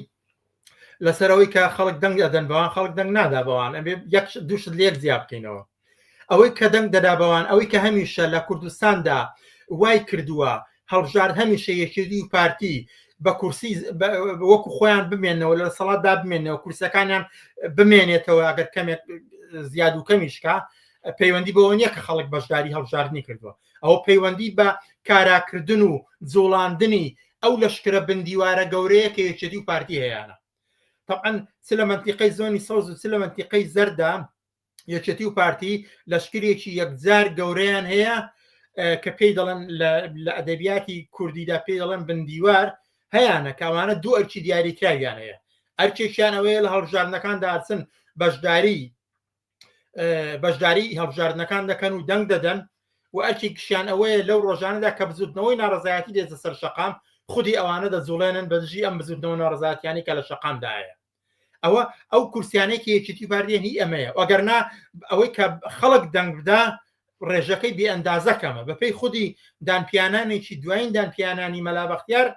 لەسەر ئەوەی کە خەڵک دەنگ ئەدەن بەوان خەڵک دەنگ نادا بەوان ئەبێ یەک دوو شت لێک جیا بکەینەوە ئەوەی کە دەنگ دەدا بەوان ئەوەی کە هەمیشە لە کوردستاندا وای کردووە هەڵبژارد هەمیشە یەکێتی و پارتی بە کورسی وەکو خۆیان بمێنەوە لە سەڵاتدا بمێنەوە کورسەکانیان بمێنێتەوە ئەگەر کەمێک زیاد و کەمیشکا پەیوەندی بەوە نییە کە خەڵک بەشداری هەڵبژاردنی کردووە ئەوە پەیوەندی بە کاراکردن و جوڵاندنی ئەو لەشکرە بندیوارە گەورەیە کە یەکێتی و پارتی هەیانە طبعا چ لە منتیقەی زۆنی سەوز و چ لە منتیقەی زەردا یەکێتی و پارتی لەشکرێکی یەکجار گەورەیان هەیە کە پێی دەڵێن لە ئەدەبیاتی کوردیدا پێی دەڵێن بندیوار هەیانە کاوانە دوو ئەرکی دیاریکراویان هەیە ئەرکێکیان ئەوەیە لە هەڵبژاردنەکاندا ئەچن بەشداری بەشداری هەڵبژاردنەکان دەکەن و دەنگ دەدەن و ئەرکی کشیان ئەوەیە لەو ڕۆژانەدا کە بزوتنەوەی ناڕزایەتی دێتە سەر شەقام خودی ئەوانە دەجوڵێنن بەدژی ئەم بزوتنەوە ناڕزاتیانی کە لە شەقامدایە ئەوە ئەو کورسیانەی کە یەکێتی پارتیە هی ئەمەیە ئەگەرنا ئەوەی کە خەڵک دەنگ بدا ڕێژەکەی بێ ئەندازە کەمە بەپێی خودی دانپیانانێکی دوایین دانپیانانی مەلا بەختیار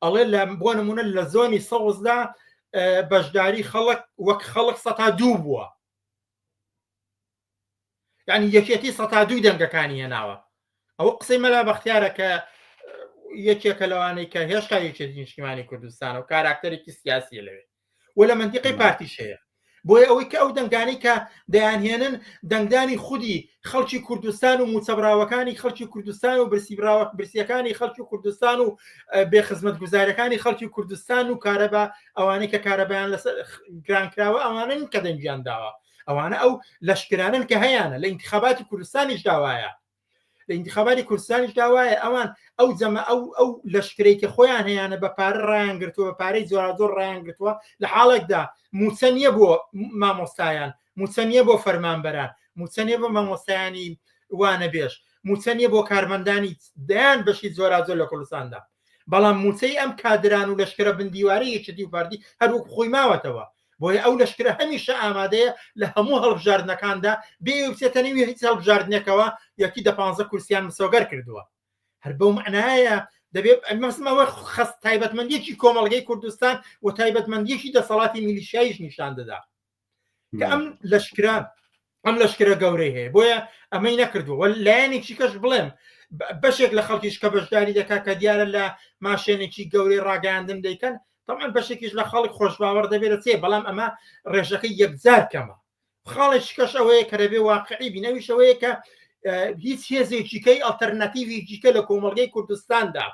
ئەڵێ لە بۆ نمونە لە زۆنی سەوزدا بەشداری خەڵک وەک خەڵک سەتا دوو بووە یعنی یەکێتی سەتا دووی دەنگەکانی هێناوە ئەوە قسەی مەلا بەختیارە کە یەکێکە لەوانەی کە هێشتا یەکێتی نیشتیمانی کوردستانە و کاراکتەرێکی سیاسیە لەوێ و لە منتیقی پارتیش هەیە بۆیە ئەوەی کە ئەو دەنگانەی کە دەیانهێنن دەنگدانی خودی خەڵکی کوردستان و موچەبراوەکانی خەڵکی کوردستان و برسیبراوە برسیەکانی خەڵکی کوردستان و بێ خزمەتگوزارەکانی خەڵکی کوردستان و کارەبا ئەوانەی کە کارەبایان لەسەر گران کراوە ئەوانەن کە دەنگیان داوە ئەوانە ئەو لەشکرانن کە هەیانە لە ئینتخاباتی کوردستانیش داوایە لە ئینتخاباتی کوردستانیش داوایە ئەوان ئەو جەمە ئەو ئەو لەشکرەی کە خۆیان هەیانە بە پارە ڕایان گرتووە بە پارەی جۆراجۆر ڕایان گرتووە لە حاڵێکدا موچە نییە بۆ مامۆستایان موچە نییە بۆ فەرمانبەران موچە نییە بۆ مامۆستایانی وانەبێژ موچە نییە بۆ کارمەندانی دەیان بەشی جۆراجۆر لە کوردستاندا بەڵام موچەی ئەم کادران و لەشکرە بندیوارەی یەکێتی و پارتی هەر وەکو خۆی ماوەتەوە بۆیە ئەو لەشکرە هەمیشە ئامادەیە لە هەموو هەڵبژاردنەکاندا بێ ئەوەی بچێتە نێوی هیچ هەڵبژاردنێکەوە یەکی دە پانزە کورسیان مسۆگەر کردووە هەر بەو مەعنایە دەبێت مەسمەوە خەست تایبەتمەندیەکی کۆمەڵگەی کوردستان و تایبەتمەندیەکی دەسەڵاتی میلیشیایش نیشان دەدا کە ئەم لەشکرە ئەم لەشکرە گەورەی هەیە بۆیە ئەمەی نەکردووە وە لایەنێکی کەش بڵێم بەشێک لە خەڵکیش کە بەشداری دەکات کە دیارە لە ماشێنێکی گەورەی ڕاگەیاندن دەیکەن طبعا بەشێکیش لە خەڵک خۆشباوەڕ دەبێت دەچێ بەڵام ئەمە ڕێژەکەی یەکجار کەمە خاڵێکی کەش ئەوەیە کە دەبێ واقعی بینەویش ئەوەیە کە هیچ هێزێکی کەی ئەڵتەرناتیڤی کە لە کۆمەڵگەی کوردستاندا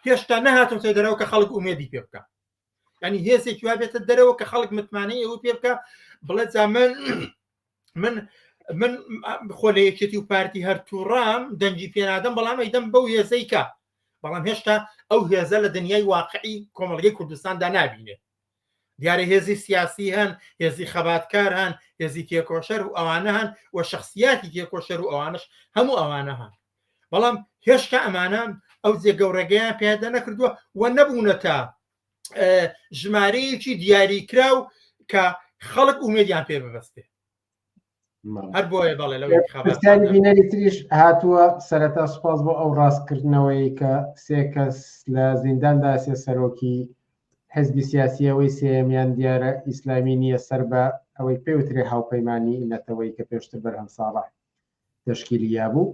هێشتا نەهاتۆتە دەرەوە کە خەڵک ئومێدی پێ بکە ینی هێزێکی وا بێتە دەرەوە کە خەڵک متمانەی ئەوە پێ بکە بڵێ جا من من من خۆ لە یەکێتی و پارتی هەر تووڕام دەنگی پێنادەم بەڵام ئەیدەم بەو هێزەی کە بەڵام هێشتا ئەو هێزە لە دنیای واقعی کۆمەڵگەی کوردستاندا نابینێت دیارە هێزی سیاسی هەن هێزی خەباتکار هەن هێزی تێکۆشەر و ئەوانە هەن و شخصیاتی تێکۆشەر و ئەوانش هەموو ئەوانە هەن بەڵام هێشتا ئەمانە ئەو جێگە و ڕێگەیان پێدا نەکردووە و نەبوونەتە ژمارەیەکی دیاریکراو کە خەڵک ئومێدیان پێ ببەستێ هەر بۆیە بەڵێ لەو پرسیاری بینەری تریش هاتووە سەرەتا سوپاس بۆ ئەو ڕاستکردنەوەی کە سێ کەس لە زینداندا سێ سەرۆکی حزبی سیاسی ئەوەی سێیەمیان دیارە ئیسلامی نییە سەر بە ئەوەی پێوترێ هاوپەیمانی نەتەوەی کە پێشتر بەرهەم ساڵح تەشکیلی یابوو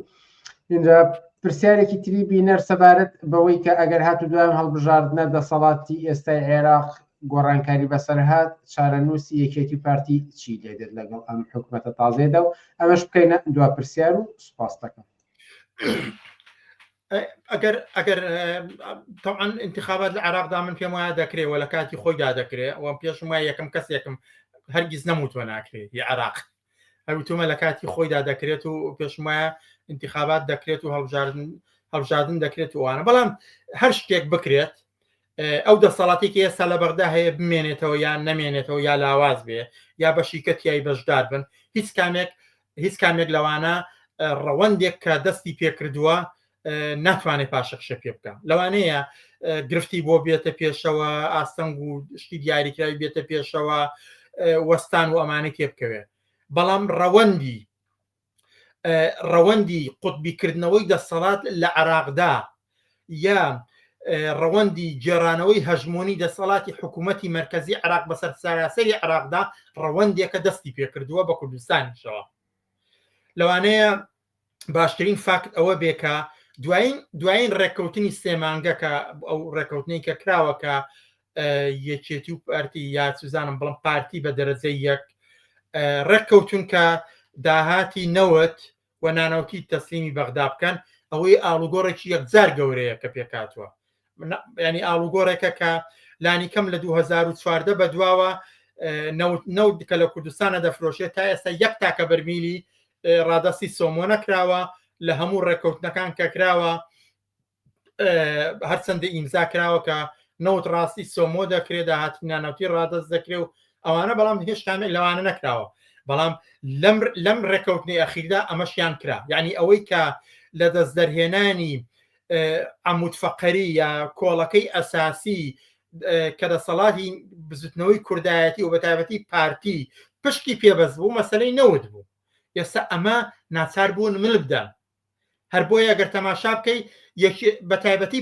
اینجا پرسیارێکی تری بینەر سەبارەت بەوەی کە ئەگەر هاتو دوام هەڵبژاردنە دەسەڵاتی ئێستای عێراق گۆڕانکاری بەسەر هات چارەنووسی یەکێتی پارتی چی لێ دێت لەگەڵ ئەم حکومەتە تازەیەدا و ئەمەش بکەینە دوا پرسیار و سوپاس دەکەم. ئەگەر ئەگەر طبعا انتخابات لە عێراقدا من پێم وایە دەکرێ و لە کاتی خۆیدا دەکرێ و پێشم وایە یەکەم کەسێکم هەرگیز نەموتوە ناکرێ هی عێراق هەروتومە لە کاتی خۆیدا دەکرێت و پێشم وایە انتخابات دەکرێت و هەڵبژاردن هەڵبژاردن دەکرێت و ئەوانە بەڵام هەر شتێک بکرێت ئەو دەسەڵاتێکی ئێستا لە بەغدا هەیە بمێنێتەوە یان نەمێنێتەوە یا لاواز بێ یا بەشی کە تای بەشدار بن هیچ کامێک هیچ کامێک لەوانە ڕەوەندێک کە دەستی پێکردووە ناتوانێت پاشەکشە پێ بکە لەوانەیە گرفتی بۆ بێتە پێشەوە ئاستەنگ و شتی دیاریکراوی بێتە پێشەوە وەستان و ئەمانەی تێبکەوێت بەڵام ڕەوەندی ڕەوەندی قوتبیکردنەوەی دەسەڵات لە عراقدا یا ڕەوەندی گێڕانەوەی هەژمۆنی دەسەڵاتی حکوومەتی مرکزی عراق بەسەر سەراسەری عراقدا ڕەوەندێکە دەستی پێکردووە بە کوردستانیشەوە لەوانەیە باشترین فاکت ئەوە بێ کە دوایین دوایین ڕێککەوتنی سێمانگە کە ئەو ڕێککەوتنی کە کراوە کە یەکێتی و پارتی یا سوزانم بڵم پارتی بە دەرەجەی یەک ڕێککەوتون کە داهاتی نەوت و نانەوتی تەسلیمی بەغدا بکەن ئەوەی ئاڵوگۆڕێکی یەکجار گەورەیە کە پێکاتوە ینی ئاڵوگۆڕێکە کە لانی کەم لە 2014 بە دواوە نەوت نەوت کە لە کوردستانە دەفرۆشێت تا ئێستا یەک تاکە بەرمیلی ڕادستی سۆمۆ نەکراوە لە هەموو ڕێککەوتنەکان کە کراوە هەرچەندە ئیمزا کراوە کە نەوت ڕاستی سۆمۆ دەکرێت داهاتی نانەوتی ڕادەست دەکرێت و ئەوانە بەڵام هێشتا لەوانە نەکراوە بەڵام لەم لەم ڕێککەوتنی ئەخیردا ئەمەشیان کرا یعنی ئەوەی کە لە دەست دەرهێنانی عمود فەقەری یا کۆڵەکەی ئەساسی کە دەسەڵاتی بزوتنەوەی کوردایەتی و بەتایبەتی پارتی پشتی پێبەست بوو مەسلەی نەوت بوو ئێستا ئەمە ناچار بوون مل بدەن هەر بۆیە گەر تەماشا بکەی بە تایبەتی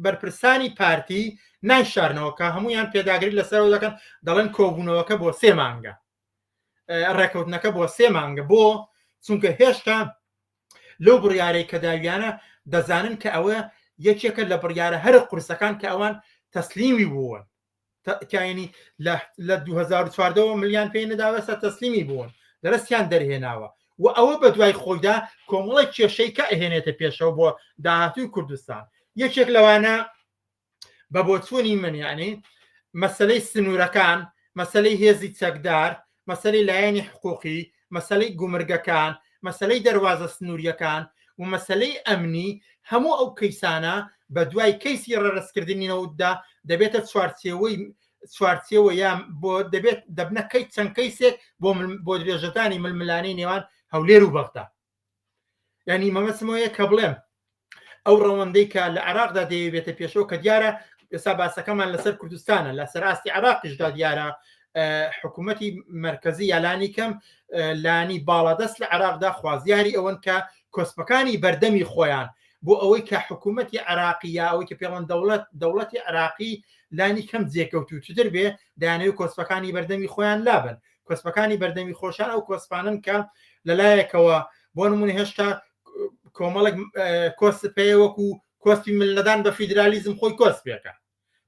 بەرپرسانی پارتی نایشارنەوە کە هەمویان پێداگری لەسەرەوە دەکەن دەڵێن کۆبوونەوەکە بۆ سێ مانگە ڕێکەوتنەکە بۆ سێ مانگە بۆ چونکە هێشتا لەو بڕیارەی کە داویانە دەزانن کە ئەوە یەکێکە لە بڕیارە هەرە قورسەکان کە ئەوان تەسلیمی بوون کاینی لە 2014ەوە ملیان پێی نەداوە ئێستا تەسلیمی بوون لەرەستیان دەرهێناوە و ئەوە بە دوای خۆیدا کۆمەڵی کێشەی کە ئەهێنێتە پێشەوە بۆ داهاتووی کوردستان یەکێک لەوانە بە بۆچوونی من یعنی مەسلەی سنوورەکان مەسلەی هێزی چەکدار مەسلەی لایەنی حقوقی مەسلەی گومرگەکان مەسلەی دەواازە سنووریەکان و مەسلەی ئەمنی هەموو ئەو کەیسانە بە دوای کەیسی ڕەرەستکردنی نەوتدا دەبێتە چوارچێوەی چوارچێوە یا بۆ دەبێت دەبنە کەی چەند کەیسێک بۆ بۆ درێژەدانی ململانەی نێوان هەولێر و بەغدا ینی مەمەسمەوەیە کە بڵێم ئەو ڕەوەندەی کە لە عێراقدا دەیەوێتە پێشەوە کە دیارە ئێستا باسەکەمان لەسەر کوردستانە لە سەر ئاستی عێراقیشدا دیارە حکوومەتی مرکزی یالانی کەم لانی باڵادەست لە عێراقدا خوازیاری ئەوەن کە کۆسپەکانی بەردەمی خۆیان بۆ ئەوەی کە حکوومەتی عراقی یا ئەوەی کە پێڵەن دەوڵەت دەوڵەتی عراقی لانی کەم جێکەوتوتر بێ دایانەوەی کۆسپەکانی بەردەمی خۆیان لابن کۆسپەکانی بەردەمی خۆشان ئەو کۆسپانن کە لەلایەکەوە بۆ نمونە هێشتا کۆمەڵێک کۆسپ هەیە وەکو کۆسپی ملنەدان بە فیدرالیزم خۆی کۆسپێکە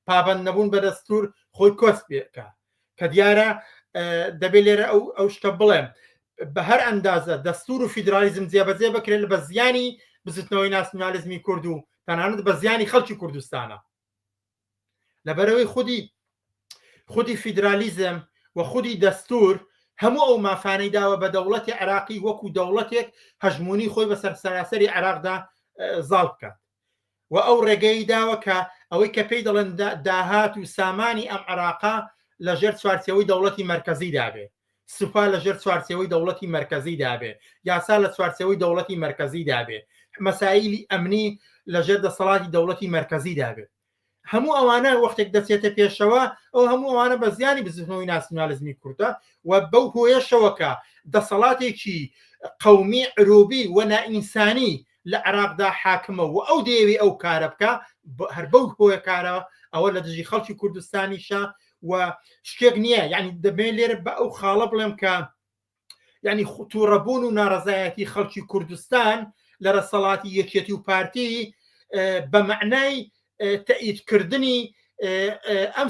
پابند نەبوون بە دەستور خۆی کۆسپێکە کە دیارە دەبێت لێرە ئەو ئەو شتە بڵێم بە هەر ئەندازە دەستور و فیدرالیزم جێبەجێ بکرێت بە زیانی بزوتنەوەی ناسیونالیزمی کورد و تەنانەت بە زیانی خەڵکی کوردستانە لەبەرەوەی خودی خودی فیدرالیزم و خودی دەستور هەموو ئەو مافانەی داوە بە دەوڵەتی عراقی وەکو دەوڵەتێک هەژمونی خۆی بەسەر سەراسەری عراقدا زاڵ بکات و ئەو ڕێگەی داوە کە ئەوەی کە پێی دەڵێن داهات و سامانی ئەم عراقا لە ژێر چوارچێوەی دەوڵەتی مرکزی دابێ سوپا لە ژێر چوارچێوەی دەوڵەتی مرکزی دابێ یاسا لە چوارچێوەی دەوڵەتی مرکزی دابێ مەسایلی ئەمنی لە ژێر دەسەڵاتی دەوڵەتی مرکزی دابێت. هەموو ئەوانە وەختێک دەچێتە پێشەوە ئەو هەموو ئەوانە بە زیانی بزوتنەوەی ناسیونالیزمی کوردە و بەو هۆیەشەوە کە دەسەڵاتێکی قەومی عروبی و نائینسانی لە عێراقدا حاکمە و ئەو دەیەوێ ئەو کارە بکا هەر بەو هۆیە کارە ئەوە لە دژی خەڵکی کوردستانیشە و شتێک نییە یعنی دەبێت لێرە بە ئەو خاڵە بڵێم کە یعنی تووڕەبوون و ناڕەزایەتی خەڵکی کوردستان لە رەسەڵاتی یەکێتی و پارتی بە مەعنای تەئیدکردنی ئەم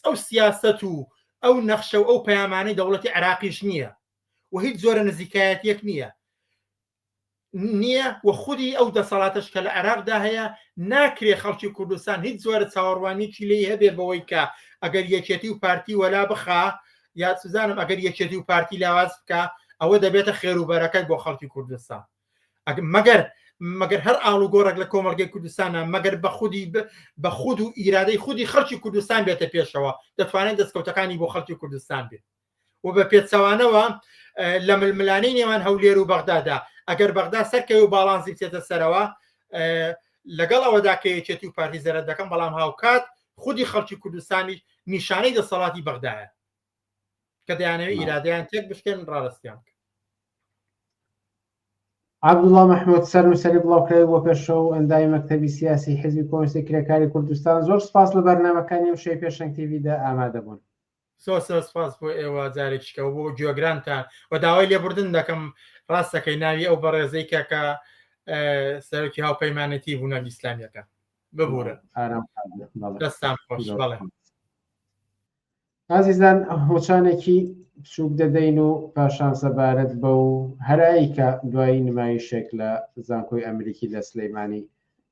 ئەو سیاست و ئەو نەخشە و ئەو پەیامانەی دەوڵەتی عراقیش نییە و هیچ جۆرە نزیکایەتیەک نییە نییە و خودی ئەو دەسەڵاتەش کە لە عێراقدا هەیە ناکرێ خەڵکی کوردستان هیچ جۆرە چاوەڕوانیی لێی هەبێ بەوەی کە ئەگەر یەکێتی و پارتی وەلا بخا یا سوزانم ئەگەر یەکێتی و پارتی لاواز بکە ئەوە دەبێتە خێر و بەرەکەت بۆ خەڵکی کوردستان مەگەر مەگەر هەر ئاڵوگۆڕێک لە کۆمەڵگەی کوردستانە مەگەر بە خودی بە خود و ئیرادەی خودی خەڵکی کوردستان بێتە پێشەوە دەتوانێت دەستکەوتەکانی بۆ خەڵکی کوردستان بێت و بە پێچەوانەوە لە ململانێی نێوان هەولێر و بەغدادا ئەگەر بەغدا سەرکەوی و باڵانسی بچێتە سەرەوە لەگەڵ ئەوەدا کە یەکێتی و پارتی زەرەر دەکەن بەڵام هاوکات خودی خەڵکی کوردستانیش نیشانەی دەسەڵاتی بەغدایە کە دەیانەوێت ئیرادەیان تێک بشکێن ڕاستیان بکەن. عەبدوڵا مەحمود سەرنووسەری بڵاوکراوی بۆ پێشەوە و ئەندامی مەکتەبی سیاسی حیزبی کۆمۆنیستی کرێکاری کوردستان زۆر سپاس لە بەرنامەکانی ئەمشەوی پێشەنگ تیڤیدا ئامادە بوون. زۆر زۆر سپاس بۆ ئێوە جارێکیکە و بۆ گوێگرانتان و داوای لێبوردن دەکەم ڕاست دەکەی ناوی ئەو بەڕێزەی کە کە سەرۆکی هاوپەیمانێتی بوو ناوی ئیسلامیەکە ببورن ئارام دەستان خۆش بەڵێ ئازیزان هۆچانێکی بچووک دەدەین و پاشان سەبارەت بەو هەرایی کە دوایی نمایشێک لە زانکۆی ئەمریکی لە سلەیمانی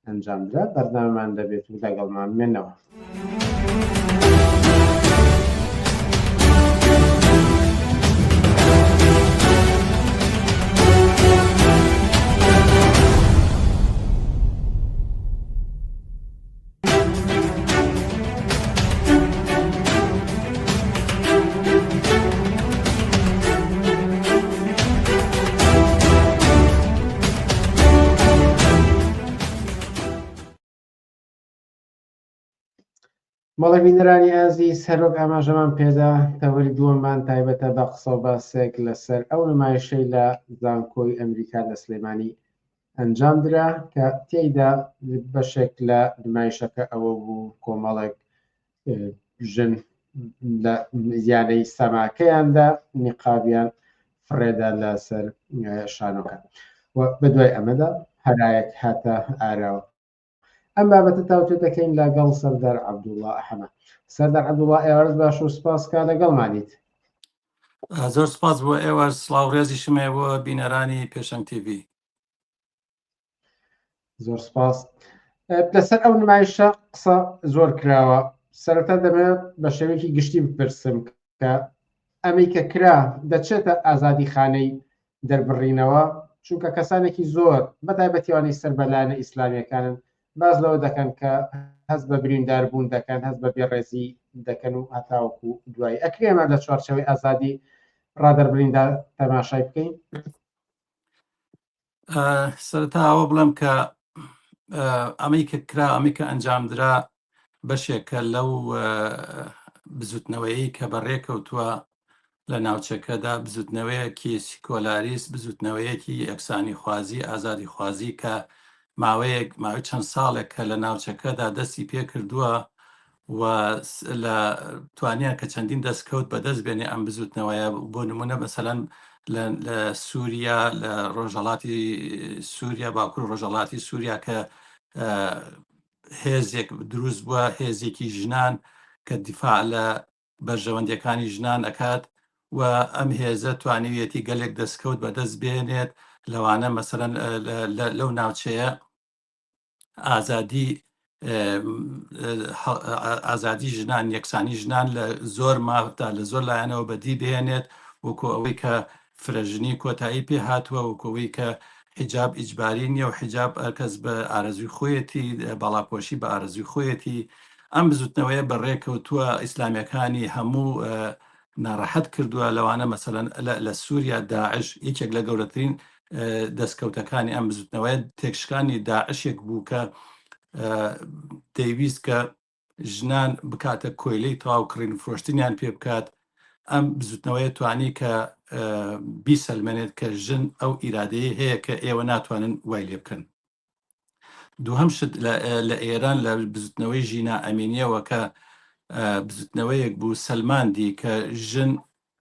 ئەنجامدرا بەرنامەمان دەبێت و لەگەڵمان بمێنەوە. بەڵێ بینەرانی ئازیز هەروەک ئاماژەمان پێدا تەوەری دووەممان تایبەتە بە قسە و باسێک لەسەر ئەو نمایشەی لە زانکۆی ئەمریکا لە سلێمانی ئەنجامدرا کە تێیدا بەشێک لە نمایشەکە ئەوە بوو کۆمەڵێک ژن لە یانەی سەماکەیاندا نیقابیان فڕێدا لەسەر شانۆکە و بەدوای ئەمەدا هەرایەک هاتە ئاراوە ئەم بابەتە تاوتوێ دەکەین لەگەڵ سەردار عەبدوڵا ئەحمە سەردار عەبدوڵا ئێوارت باش و سپاس کە لەگەڵمانیت زۆر سپاس بۆ ئێوە سڵاو ڕێزیشم هەیە بۆ بینەرانی پێشەنگ تیڤی زۆر سپاس لەسەر ئەو نمایشە قسە زۆر کراوە سەرەتا دەمەوێت بە شێوەیەکی گشتی بپرسم کە ئەمەی کە کرا دەچێتە ئازادی خانەی دەربڕینەوە چونکە کەسانێکی زۆر بە تایبەتیوانی سەر بە لایەنە ئیسلامیەکانن باس لەوە دەکەن کە هەست بە بریندار بوون دەکەن هەست بە بێڕێزی دەکەن و هەتاوەکو دوایی ئەکرێ ئەمە لە چوارچێوەی ئازادی ڕادەربریندا تەماشای بکەین؟ سەرەتا ئەوە بڵێم کە ئەمەی کە کرا ئەمەی کە ئەنجامدرا بەشێکە لەو بزوتنەوەیەی کە بەڕێکەوتووە لە ناوچەکەدا بزوتنەوەیەکی سیکۆلاریست بزوتنەوەیەکی یەکسانیخوازی ئازادیخوازی کە ماوەیەک ماوەی چەند ساڵێک کە لە ناوچەکەدا دەستی پێکردووە و لە توانیان کە چەندین دەستکەوت بەدەست بێنێ ئەم بزوتنەوەیە بۆ نمونە مەسەلەن لە سووریا لە ڕۆژهڵاتی سووریا باکوور ڕۆژهڵاتی سووریا کە هێزێک دروست بووە هێزێکی ژنان کە دیفاع لە بەرژەوەندیەکانی ژنان ئەکات و ئەم هێزە توانیویەتی گەلێک دەستکەوت بەدەست بێنێت لەوانە مەسەلەن لەو ناوچەیە ئازادی ئازادی ژنان یەکسانی ژنان لە زۆر مافدا لە زۆر لایەنەوە بەدی بهێنێت وەکو ئەوەی کە فرەژنی کۆتایی پێ هاتووە وەکو ئەوەی کە حیجاب ئیجباری نییە و حیجاب هەرکەس بە ئارەزووی خۆیەتی باڵاپۆشی بە ئارەزووی خۆیەتی ئەم بزوتنەوەیە بەڕێکەوتووە ئیسلامیەکانی هەموو ناڕەحەت کردووە لەوانە مەسەلەن لە سووریا داعش یەکێک لە گەورەترین دەستکەوتەکانی ئەم بزوتنەوەیە تێکشکانی داعشێک بوو کە دەیویست کە ژنان بکاتە کۆیلەی تەواو کڕین و فرۆشتنیان پێ بکات ئەم بزوتنەوەیە توانی کە بیسەلمێنێت کە ژن ئەو ئیرادەیە هەیە کە ئێوە ناتوانن وای لێ بکەن. دووهەم شت لە ئێران لە بزوتنەوەی ژینا ئەمینیەوە کە بزوتنەوەیەک بوو سەلماندی کە ژن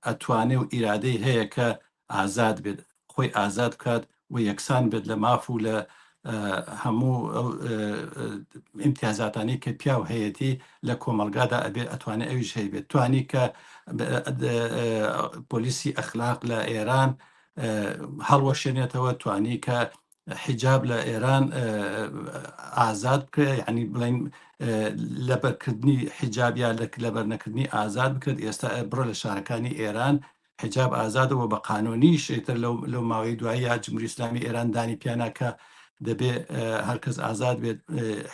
ئەتوانێ و ئیرادەی هەیە کە ئازاد بێت خۆی ئازاد بکات و یەکسان بێت لە ماف و لە هەموو ئەو ئیمتیازاتانەی کە پیاو هەیەتی لە کۆمەڵگادا ئەبێ ئەتوانێ ئەویش هەیبێت توانی کە پۆلیسی ئەخلاق لە ئێران هەڵوەشێنێتەوە توانی کە حیجاب لە ئێران ئازاد بکرێت یعنی بڵین لەبەرکردنی حیجاب یا لەبەر نەکردنی ئازاد بکرێت ئێستا بڕۆ لە شارەکانی ئێران حیجاب ئازادە و بە قانونیش ئیتر لەو لەو ماوەی دواییە جمهوری ئیسلامی ئێران دانی پیانا کە دەبێ هەرکەس ئازاد بێت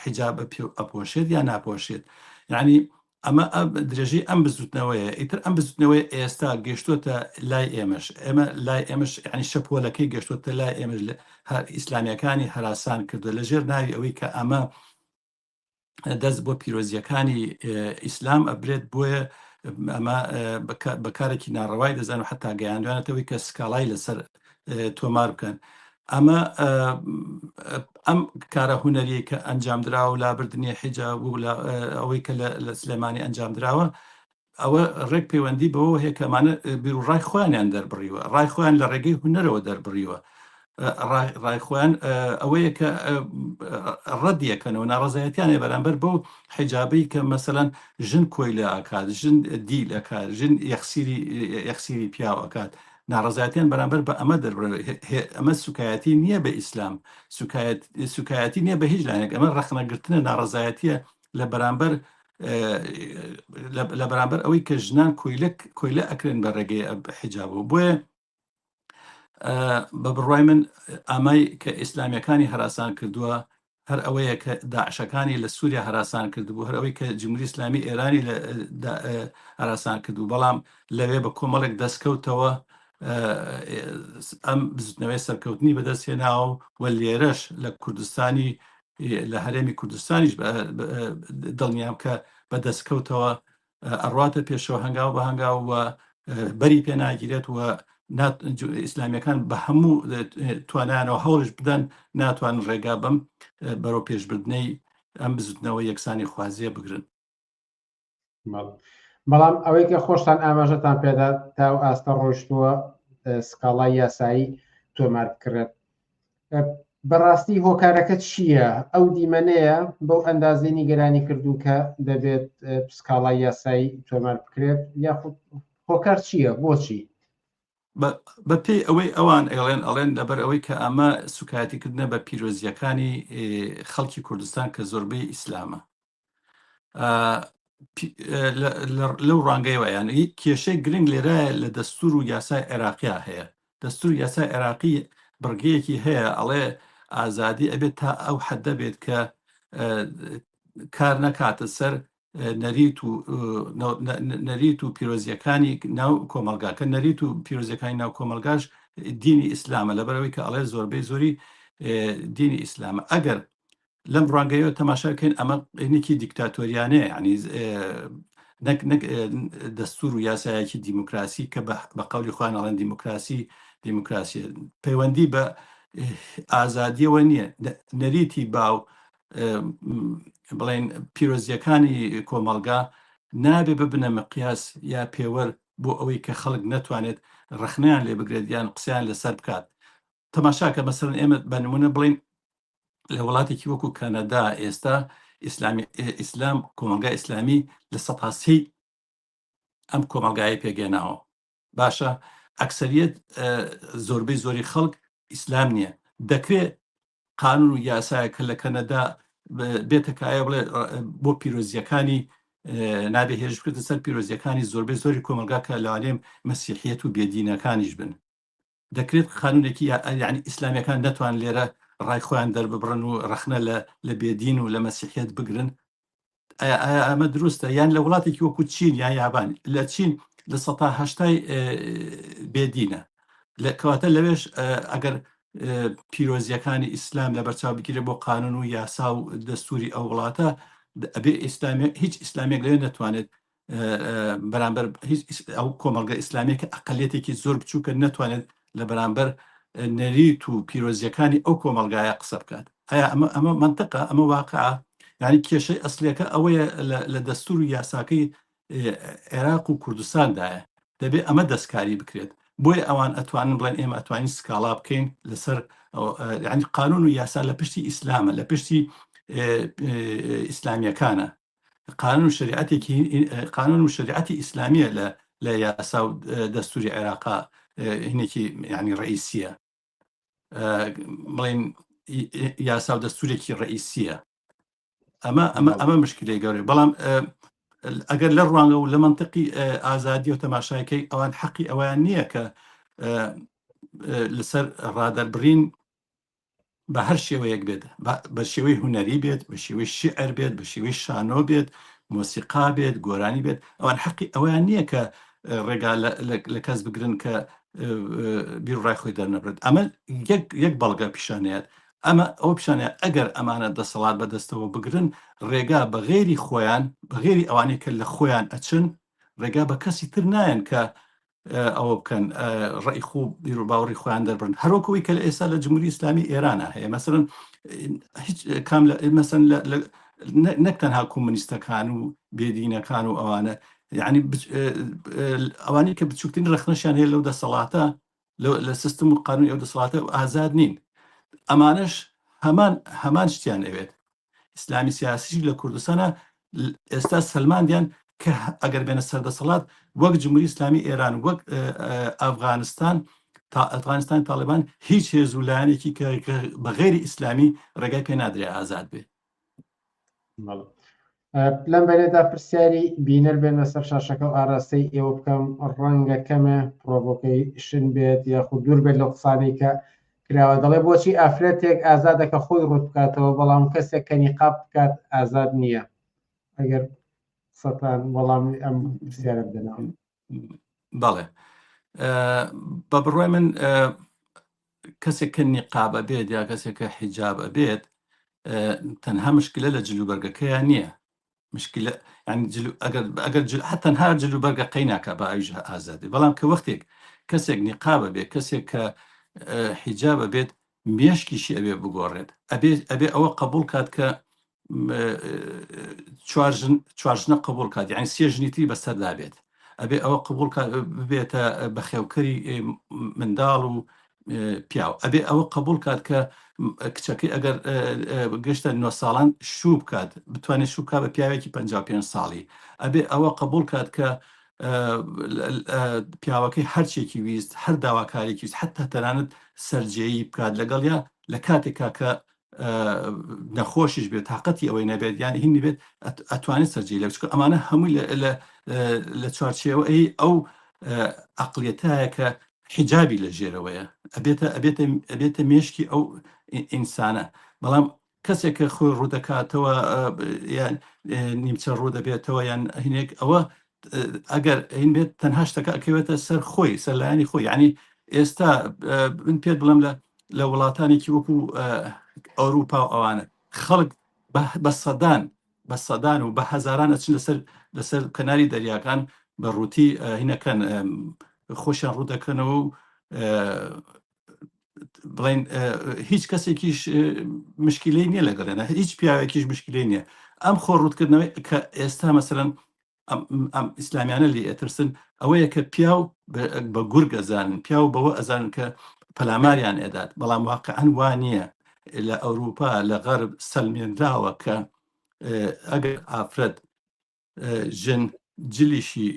حیجاب ئەپۆشێت یا ناپۆشێت یعنی ئەمە درێژەی ئەم بزوتنەوەیە ئیتر ئەم بزوتنەوەی ئێستا گەشتۆتە لای ئێمەش ئێمە لای ئێمەش یعنی شەپۆلەکەی گەشتۆتە لای ئێمەش ئیسلامیەکانی هەراسان کردو لە ژێر ناوی ئەوەی کە ئەمە دەست بۆ پیرۆزیەکانی ئیسلام ئەبرێت بۆیە ئەمە بەکارێکی ناڕەوای دەزان و حتا گەیاندوانەتەوەی کە سکاڵای لەسەر تۆمار بکەن ئەمە ئەم کارە هونەریە کە ئەنجامدراوە و لابردنی حیجاب و ئەوەی کە لە سلێمانی ئەنجامدراوە ئەوە ڕێک پەیوەندی بەوە هەیە کە ئەمانە بیروڕای خۆیانیان دەربڕیوە ڕای خۆیان لە ڕێگەی هونەرەوە دەربڕیوە ڕای خۆیان ئەوەیە کە ڕەدیەکەنەوە ناڕزایەتیانە بەرامبەر بەو حیجابەی کە مەسەلەن ژن کۆیلە ئەکات ژن دیل ئەکات ژن یەخسیری یەخسیری پیاو ئەکات ناڕزایەتیان بەرامبەر بە ئەمە دەربڕ ئەمە سوکایەتی نییە بە ئیسلام سوکایەتی نییە بە هیچ لایەنێک ئەمە ڕەخنەگرتنە ناڕزایەتیە لە بەرامبەر لە بەرامبەر ئەوەی کە ژنان کۆیلە کۆیلە ئەکرێن بە ڕێگەی حیجابەوە بۆیە بە بڕوای من ئامای کە ئیسلامیەکانی هەراسان کردووە هەر ئەوەیە کە داعشەکانی لە سووریا هەراسان کردبوو هەر ئەوەی کە جمهوری ئیسلامی ئێرانی لە هەراسان کردبوو بەڵام لەوێ بە کۆمەڵێک دەستکەوتەوە ئەم بزوتنەوەی سەرکەوتنی بەدەست هێناوە و لێرەش لە کوردستانی لە هەرێمی کوردستانیش دڵنیام کە بە دەستکەوتەوە ئەڕواتە پێشەوە هەنگاو بە هەنگاو و بەری پێ ناگیرێت و ئیسلامیەکان بە هەموو توانایانەوە هەوڵش بدەن ناتوانن ڕێگا بەم بەرەو پێشبردنەی ئەم بزوتنەوە یەکسانی خوازیە بگرن. بەڵام ئەوەی کە خۆشتان ئاماژەتان پێدا تا و ئاستە ڕۆیشتووە سکاڵای یاسایی تۆمار بکرێت بەڕاستی هۆکارەکە چییە؟ ئەو دیمەنەیە بەو ئەندازەی نیگەرانی کردوون کە دەبێت سکاڵای یاسایی تۆمار بکرێت یاخود هۆکار چییە بۆچی؟ بە پێی ئەوەی ئەوان ئەڵێن ئەڵێن لەبەر ئەوەی کە ئەمە سوکایەتیکردنە بە پیرۆزیەکانی خەڵکی کوردستان کە زۆربەی ئیسلامە لەو ڕانگەیەوە یان کێشەی گرنگ لێرە لە دەستور و یاسای عێراقیا هەیە دەستور یاسای عێراقی بڕگەیەکی هەیە ئەڵێ ئازادی ئەبێت تا ئەو حەدە بێت کە کار نەکاتە سەر نەریت و نەریت و پیرۆزیەکانی ناو کۆمەلگاکە نەریت و پیرۆزیەکانی ناو کۆمەلگاش دینی ئیسلامە لەبەرەوەی کە ئەڵێ زۆربەی زۆری دینی ئیسلامە ئەگەر لەم ڕوانگەیەوە تەماشا بکەین ئەمە ئینێکی دیکتاتۆریانەیە یعنی نەک نەک دەستور و یاسایەکی دیموکراسی کە بە قەولی خۆیان ئەڵێن دیموکراسی دیموکراسی پەیوەندی بە ئازادیەوە نییە نەریتی باو بڵێن پیرۆزیەکانی کۆمەڵگا نابێ ببنە مقیاس یا پێوەر بۆ ئەوەی کە خەڵک نەتوانێت ڕەخنەیان لێ بگرێت یان قسەیان لەسەر بکات تەماشاکە مەسەلەن ئێمە بە نمونە بڵین لە وڵاتێکی وەکو کەنەدا ئێستا ئیسلامی ئیسلام کۆمەلگای ئیسلامی لە سەتاسی ئەم کۆمەلگایە پێگەێناوە باشە ئەکسەریت زۆربەی زۆری خەڵک ئیسلام نییە دەکرێت قانون و یاسایە کە لە کەنەدا بێتە کایە بڵێ بۆ پیرۆزیەکانی نابێ هێرش بکردە سەر پیرۆزیەکانی زۆربەی زۆری کۆمەلگا کە لەوانەیە مەسیحیەت و بێدینەکانیش بن دەکرێت قانونێکی یعنی ئیسلامیەکان نەتوان لێرە ڕای خۆیان دەرببڕن و ڕەخنە لە لە بێدین و لە مەسیحیەت بگرن ئایا ئایا ئەمە دروستە یان لە وڵاتێکی وەکو چین یا یابان لە چین لە سەتا هەشتای بێدینە لە کەواتە لەوێش ئەگەر پیرۆزیەکانی ئیسلام لە بەرچاو بگیرێ بۆ قانون و یاسا و دەستوری ئەو وڵاتە ئەبێ ئیسلامی هیچ ئیسلامیەک لەوێ نەتوانێت بەرامبەر هیچ ئەو کۆمەڵگە ئیسلامیە کە ئەقلیەتێکی زۆر بچووکە نەتوانێت لە بەرامبەر نەریت و پیرۆزیەکانی ئەو کۆمەڵگایە قسە بکات ئایا ئەمە ئەمە منطقە ئەمە واقعە یعنی کێشەی ئەسلیەکە ئەوەیە لە دەستور و یاساکەی عێراق و کوردستاندایە دەبێ ئەمە دەستکاری بکرێت بۆیە ئەوان ئەتوانن بڵێن ئێمە ئەتوانین سکاڵا بکەین لەسەر ینی قانون و یاسا لە پشتی ئیسلامە لە پشتی ئیسلامیەکانە قانون و شریعەتێکی قانون و شریعەتی ئیسلامیە لە لە یاسا و دەستوری عێراقا هینێکی ینی ڕئیسیە بڵێن یاسا و دەستورێکی ڕئیسیە ئەمە ئەمە ئەمە مشکلەی گەورەی بەڵام ئەگەر لە ڕوانگە و لە منطقی ئازادی و تەماشایکەی ئەوان حەقی ئەویان نییە کە لەسەر ڕادەربڕین بە هەر شێوەیەک بێت بە شێوەی هوەری بێت بە شێوەی شعر بێت بە شێوەی شانۆ بێت مۆسیقا بێت گۆرانی بێت ئەوان حەقی ئەویان نییە کە ڕێگا لە کەس بگرن کە بیر ڕای خۆی دەرنەبرێت ئەمە یەک بەڵگە پیشانەیەت ئەمە ئەوە پیشانەیە ئەگەر ئەمانە دەسەڵات بەدەستەوە بگرن ڕێگا بە غەیری خۆیان بە غەیری ئەوانەی کە لە خۆیان ئەچن ڕێگا بە کەسی تر نایەن کە ئەوە بکەن ڕێی خۆ بیرو باوەڕی خۆیان دەربڕن هەروەکەوەی کە لە ئێستا لە جمهوری ئیسلامی ئێرانە هەیە مەسەرەن هیچ کام لە مەسەن نەک تەنها کۆمۆنیستەکان و بێدینەکان و ئەوانە یعنی ئەوانەی کە بچووکترین ڕەخنەشیان هەیە لەو دەسەڵاتە لە سیستم و قانونی ئەو دەسەڵاتە ئازاد نین ئەمانەش هەمان هەمان شتیان ئەوێت ئیسلامی سیاسیش لە کوردستانە ئێستا سەلماندیان کە ئەگەر بێنە سەردەسەڵات وەک جمهوری ئیسلامی ئێران وەک ئەفغانستان تا ئەفغانستان تاالبان هیچ هێز و لایەنێکی کە بە غێری ئیسلامی ڕێگای پێ نادرێ ئازاد بێ لەم بەرێدا پرسیاری بینەر بێنمە سەر شاشەکە و ئاراستەی ئێوە بکەم ڕەنگە کەمێ provocation بێت یاخود دوور بێت لەو قسانەی کە کراوە دەڵێ بۆچی ئافرەتێک ئازادە کە خۆی ڕوت بکاتەوە بەڵام کەسێک کە نیقاب بکات ئازاد نییە ئەگەر قسەتان وەڵامی ئەم پرسیارە بدەنەوە. بەڵێ بە بڕوای من کەسێک کە نیقابە بێت یا کەسێک کە حیجابە بێت تەنها مشکلە لە جلوبەرگەکەیان نییە مشکلە ینی ئەگەر ئەگەر تەنها جلوبەرگە قەی ناکە بە ئەویش ئازادی بەڵام کە وەختێک کەسێک نیقابە بێت کەسێک کە حیجابە بێت مێشکیشی ئەبێ بگۆڕێت ئەبێ ئەبێ ئەوە قبول کات کە چوار ژنە قبول کات یعنی سێ ژنی تری بەسەردا بێت ئەبێ ئەوە قبول کات ببێتە بەخێوکەری منداڵ و پیاو ئەبێ ئەوە قبول کات کە کچەکەی ئەگەر گەشتە نۆ ساڵان شوو بکات بتوانێت شوو بکات بە پیاوێکی 55 ساڵی ئەبێ ئەوە قبول کات کە پیاوەکەی هەرچێکی ویست هەر داواکارێکی ویست حتا تەنانەت سەرجێیی بکات لەگەڵیا لە کاتێکا کە نەخۆشیش بێت تااقەتی ئەوەی نەبێت یان هینی بێت ئەتوانێت سەرجی لە بچکە ئەمانە هەمووی لە چوارچێوە ئەی ئەو ئەقلیەتایە کە حیجابی لە ژێرەوەیە ئەبێتە ئەبێتە ئەبێتە مێشکی ئەو ئینسانە بەڵام کەسێک کە خۆی ڕوودەکاتەوە یان نیمچە ڕوودەبێتەوە یان هینێک ئەوە ئەگەر هین بێت تەنها شتەکە ئەکەوێتە سەر خۆی سەر لایەنی خۆی یعنی ئێستا من پێت بڵێم لە لە وڵاتانێکی وەکو ئەوروپا و ئەوانە خەڵک بە سەدان بە سەدان و بە هەزاران ئەچن لەسەر لەسەر کەناری دەریاکان بە ڕووتی هینەکەن خۆشیان ڕوو دەکەنەوە و بڵین هیچ کەسێکیش مشکلەی نییە لەگەڵێنە هیچ پیاوێکیش مشکلەی نییە ئەم خۆ ڕوتکردنەوەی کە ئێستا مەسەرەن ئەم ئیسلامیانە لێ ئەترسن ئەوەیە کە پیاو بە گورگ ئەزانن پیاو بەوە ئەزانن کە پەلاماریان ئەدات بەڵام واقعا وا نییە لە ئەوروپا لە غەرب سەلمێنراوە کە ئەگەر ئافرەت ژن جلیشی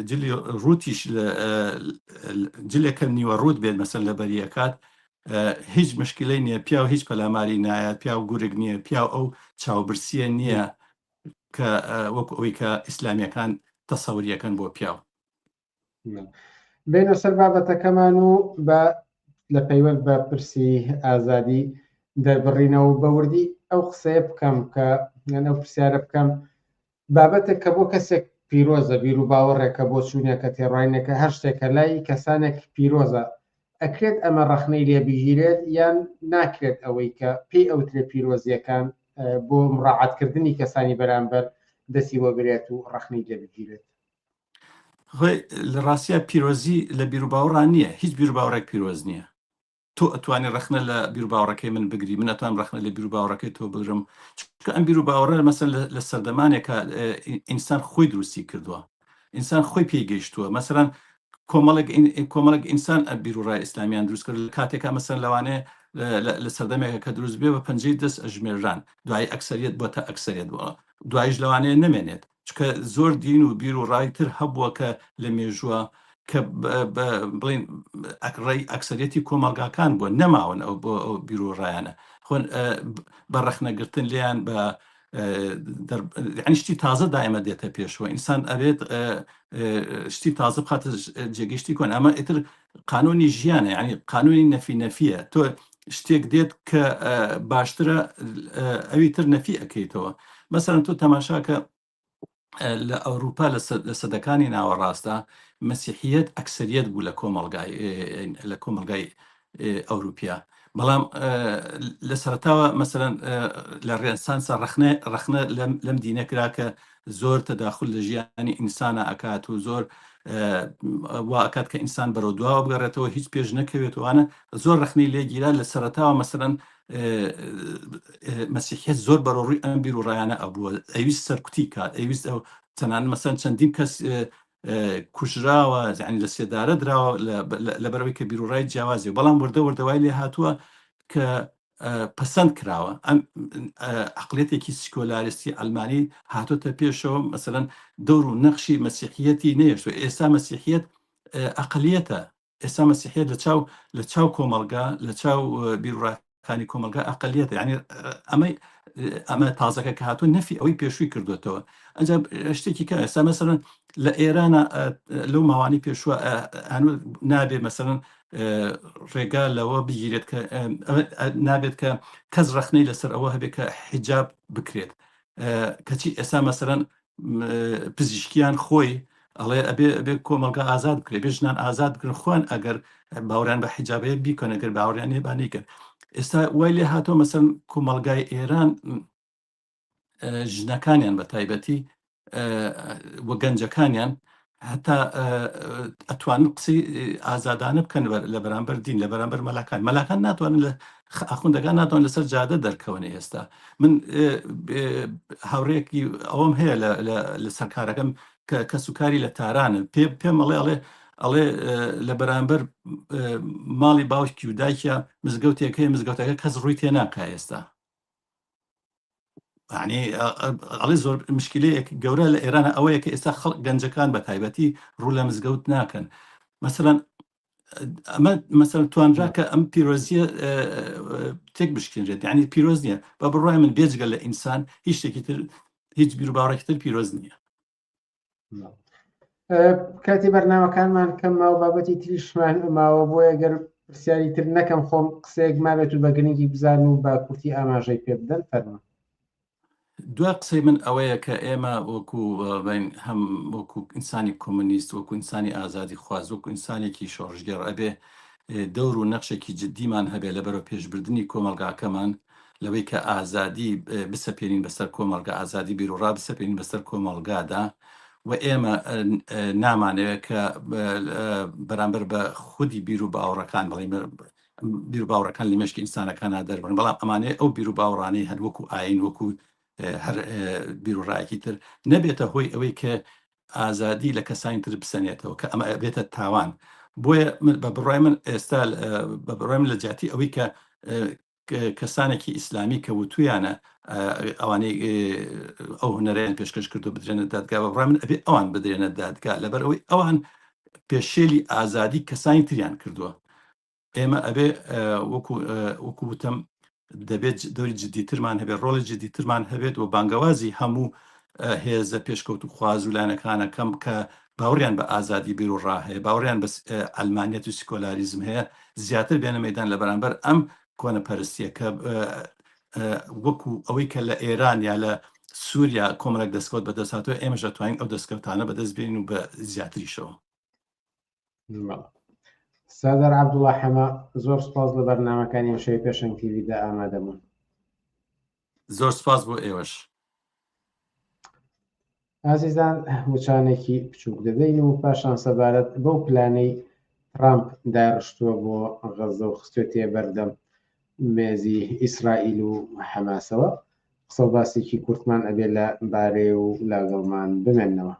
جلی ڕوتیش جلێکە نیوە ڕوت بێت مەسەر لە بەریەکات هیچ مشکلەی نییە پیاو هیچ پەلاماری نایات پیاو گورگ نییە پیاو ئەو چاوبرسیە نییە کە وەکو ئەوەی کە ئیسلامیەکان تەسەوریەکەن بۆ پیاو. بێنە سەر بابەتەکەمان و بە لە پەیوەند بە پرسی ئازادی دەربڕینەوە بە وردی ئەو قسەیە بکەم کە یان ئەو پرسیارە بکەم بابەتێک کە بۆ کەسێک پیرۆزە بیر و باوەڕێکە بۆ چوونێکە تێڕاینێکە هەر شتێکە لای کەسانێک پیرۆزە ئەکرێت ئەمە ڕەخنەی لێ بگیرێت یان ناکرێت ئەوەی کە پێی ئەوترێ پیرۆزیەکان؟ بۆ مڕاعاتکردنی کەسانی بەرامبەر دەستی بۆ برێت و ڕەخنەی لێ بگیرێت. خۆی لە ڕاستیا پیرۆزی لە بیروباوەڕا نییە، هیچ بیروباوەڕێک پیرۆز نییە. تۆ ئەتوانی ڕەخنە لە بیروباوەڕەکەی من بگری، من ئەتوانم ڕەخنە لە بیروباوەڕەکەی تۆ بگرم، چونکە ئەم بیروباوەڕە مەسەن لە سەردەمانێکا ئینسان خۆی دروستی کردووە، ئینسان خۆی پێی گەیشتووە. مەسەلەن کۆمەڵێک کۆمەڵێک ئینسان ئەم بیروڕای ئیسلامیان دروست کرد لە کاتێکا مەسەلەن لەوانەیە لە سەردەمێکە کە دروست بێ بە پەنجەی دەست ئەژمێرران، دوایی ئەکسەریەت بۆتە ئەکسەریەت بۆ دواییش لەوانەیە نەمێنێت. چونکە زۆر دین و بیر و ڕای تر هەبووە کە لە مێژووە کە بڵین ڕێی ئەکسەرەتی کۆمەڵگاکان بووە نەماون ئەو بۆ ئەو بیر و ڕایانە خۆن بە ڕەخنەگرتن لێیان بە شتی تازە دائمە دێتە پێشەوە ئینسان ئەبێت شتی تازە بخاتە جێگەی شتی کۆن ئەمە ئیتر قانونی ژیانە یعنی قانونی نەفی نەفیە تۆ شتێک دێت کە باشترە ئەوی تر نەفی ئەەکەیتەوە مەسەرەن تۆ تەماشاکە لە ئەوروپا لە سەدەکانی ناوەڕاستدا مەسیحیت ئەکسریت بوو لە کۆمەلگای لە کۆمەلگای ئەوروپیا بەڵام لە سەرتاوە مەسەرەن لە ڕێنسانسا ڕەخنە ڕەخنە لەم دینە کرا کە زۆر تەداخل لە ژیانی ئینسانە ئەکات و زۆر وا ئەکات کە ئینسان بەرەو دواوە بگەڕێتەوە هیچ پێش نەکەوێتوانە زۆر ڕخنەی لێگیرا لە سەرتاوە مەسەرەن مەسیحیت زۆر بەرەو ڕووی ئەم بیر و ڕایانە ئەبووە ئەویست سەرکوتی کات ئەویست ئەو تەنان مەسەن چەندین کەس کوژراوە یعنی لە سێدارە دراوە لەبەرەوەی کە بیرروڕای جیاوازی بەڵام وردە وردەوای لێ هاتووە کە پەسەند کراوە ئەم عقلێتێکی سیکۆلاریستی ئەلمانی هاتۆتە پێشەوە مەسەرەن دەور و نەخشی مەسیحیەتی نێشتوە ئێستا مەسیحیت ئەقلیەتە ئێستا مەسیحیەت لە چاو لە چاو کۆمەڵگا لە چاو بیروڕاکانی کۆمەڵگا ئەقلیەتە یعنی ئەمەی ئەمە تازەکە کە هاتووە نەفی ئەوەی پێشووی کردوێتەوە ئەجا شتێکی کە ئێستا مەسەرەن لە ئێرانە لەو ماوانی پێشوە هەنوو نابێ مەسەرەن ڕێگا لەوە بگیرێت کە نابێت کە کەس ڕخنەی لەسەر ئەوە هەبێت کە حیجاب بکرێت کەچی ئێستا مەسەرەن پزیشکیان خۆی ئەڵێ ئەبێ ئەبێ کۆمەڵگا ئازاد بکرێ بێ ژنان ئازاد بکرن خۆیان ئەگەر باوەڕیان بە حیجابەیە بیکەن ئەگەر باوەڕیان نییە با نەیکەن ئێستا وای لێ هاتۆ مەسەن کۆمەڵگای ئێران ژنەکانیان بە تایبەتی و گەنجەکانیان هەتا ئەتوانن قسەی ئازادانە بکەن لە بەرامبەر دین لە بەرامبەر مەلاکان مەلاکان ناتوانن لە ئاخوندەکان ناتوان لەسەر جادە دەرکەون ئێستا من هاوڕێکی ئەوەم هەیە لە سەرکارەکەم کە کەسوکاری لە تارانن پێ پێم ئەڵێ ئەڵێ ئەڵێ لە بەرامبەر ماڵی باوکی و دایکە مزگەوتێک هەیە مزگەوتەکە کەس ڕووی تێ ناکا ئێستا یعنی ئەڵێ زۆر مشکلەیەک گەورە لە ئێرانە ئەوەیە کە ئێستا خەڵک گەنجەکان بە تایبەتی ڕوو لە مزگەوت ناکەن مەسەلەن ئەمە مەسەل توانرا کە ئەم پیرۆزیە تێک بشکێنرێت یعنی پیرۆز نییە بە بڕای من بێجگە لە ئینسان هیچ شتێکی تر هیچ بیروباوەڕێکی تر پیرۆز نییە کاتی بەرنامەکانمان کەم ماوە بابەتی تریشمان ماوە بۆیە گەر پرسیاری تر نەکەم خۆم قسەیەک مابێت و بە گرنگی بزان و بە کورتی ئاماژەی پێ بدەن فەرموون. دوا قسەی من ئەوەیە کە ئێمە وەکو بڵێین هەم وەکو ئینسانی کۆمۆنیست وەکو ئینسانی ئازادی خواز وەکو ئینسانێکی شۆڕشگێڕ ئەبێ دەور و نەخشێکی جدیمان هەبێ لە بەرەو پێشبردنی کۆمەڵگاکەمان لەوەی کە ئازادی بسەپێنین بەسەر کۆمەڵگا ئازادی بیروڕا بسەپێنین بەسەر کۆمەڵگادا و ئێمە نامانەوێت کە بەرامبەر بە خودی بیر و باوەڕەکان بڵێین بیروباوەڕەکان لە مێشکی ئینسانەکانا دەربڕن بەڵام ئەمانەیە ئەو بیروباوەڕانەی هەر وەکو ئاین وەکو هەر بیروڕایەکی تر نەبێتە هۆی ئەوەی کە ئازادی لە کەسانی تر بسەنێتەوە کە ئەمە بێتە تاوان بۆیە من بە بڕای من ئێستا بە بڕای من لە جیاتی ئەوەی کە کەسانێکی ئیسلامی کە وتویانە ئەوانەی ئەو هونەرەیان پێشکەش کردو بدرێنە دادگا بە بڕای من ئەبێ ئەوان بدرێنە دادگا لەبەر ئەوەی ئەوان پێشێلی ئازادی کەسانی تریان کردووە ئێمە ئەبێ وەکو وەکو وتم دەبێت دەوری جدیترمان هەبێت ڕۆڵی جدیترمان هەبێت و بانگەوازی هەموو هێزە پێشکەوت و خواز و لایەنەکانەکەم کە باوەڕیان بە ئازادی بیر و ڕا هەیە باوەڕیان بە ئەلمانیەت و سیکۆلاریزم هەیە زیاتر بێنە مەدان لە بەرامبەر ئەم کۆنەپەرستیە کە وەکو ئەوەی کە لە ئێران یا لە سووریا کۆمەڵێک دەستکەوت بەدەست هاتووە ئێمەش دەتوانین ئەو دەستکەوتانە بەدەست بێنین و بە زیاتریشەوە. سەردار عەبدوڵا حەمە زۆر سپاس لە بەرنامەکانی ئەمشەوی پێشەنگ تیڤیدا ئامادەبوون. زۆر سپاس بۆ ئێوەش. ئازیزان وچانێکی بچووک دەدەین و پاشان سەبارەت بەو پلانەی ترامپ دایڕشتووە بۆ غەززە و خستوێتیە بەردەم مێزی ئیسرائیل و حەماسەوە قسە و باسێکی کورتمان ئەبێ لە بارەی و لاگەڵمان بمێنەوە.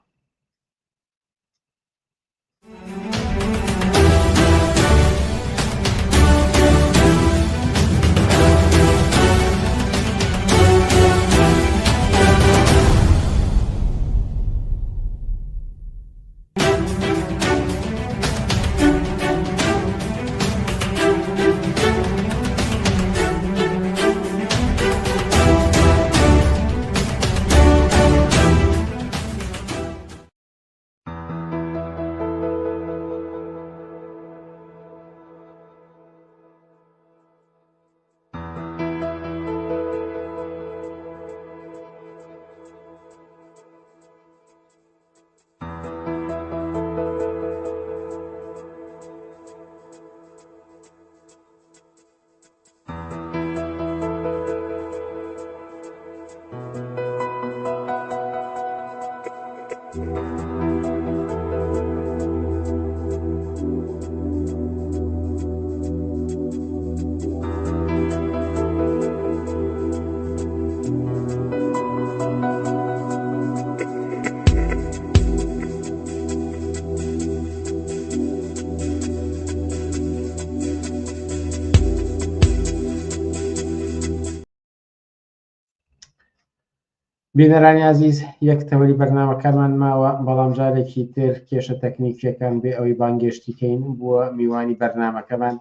بینەرانی ئازیز یەک تەوەری بەرنامەکانمان ماوە بەڵام جارێکی تر کێشە تەکنیکیەکان بێ ئەوەی بانگێشتی کەین بووە میوانی بەرنامەکەمان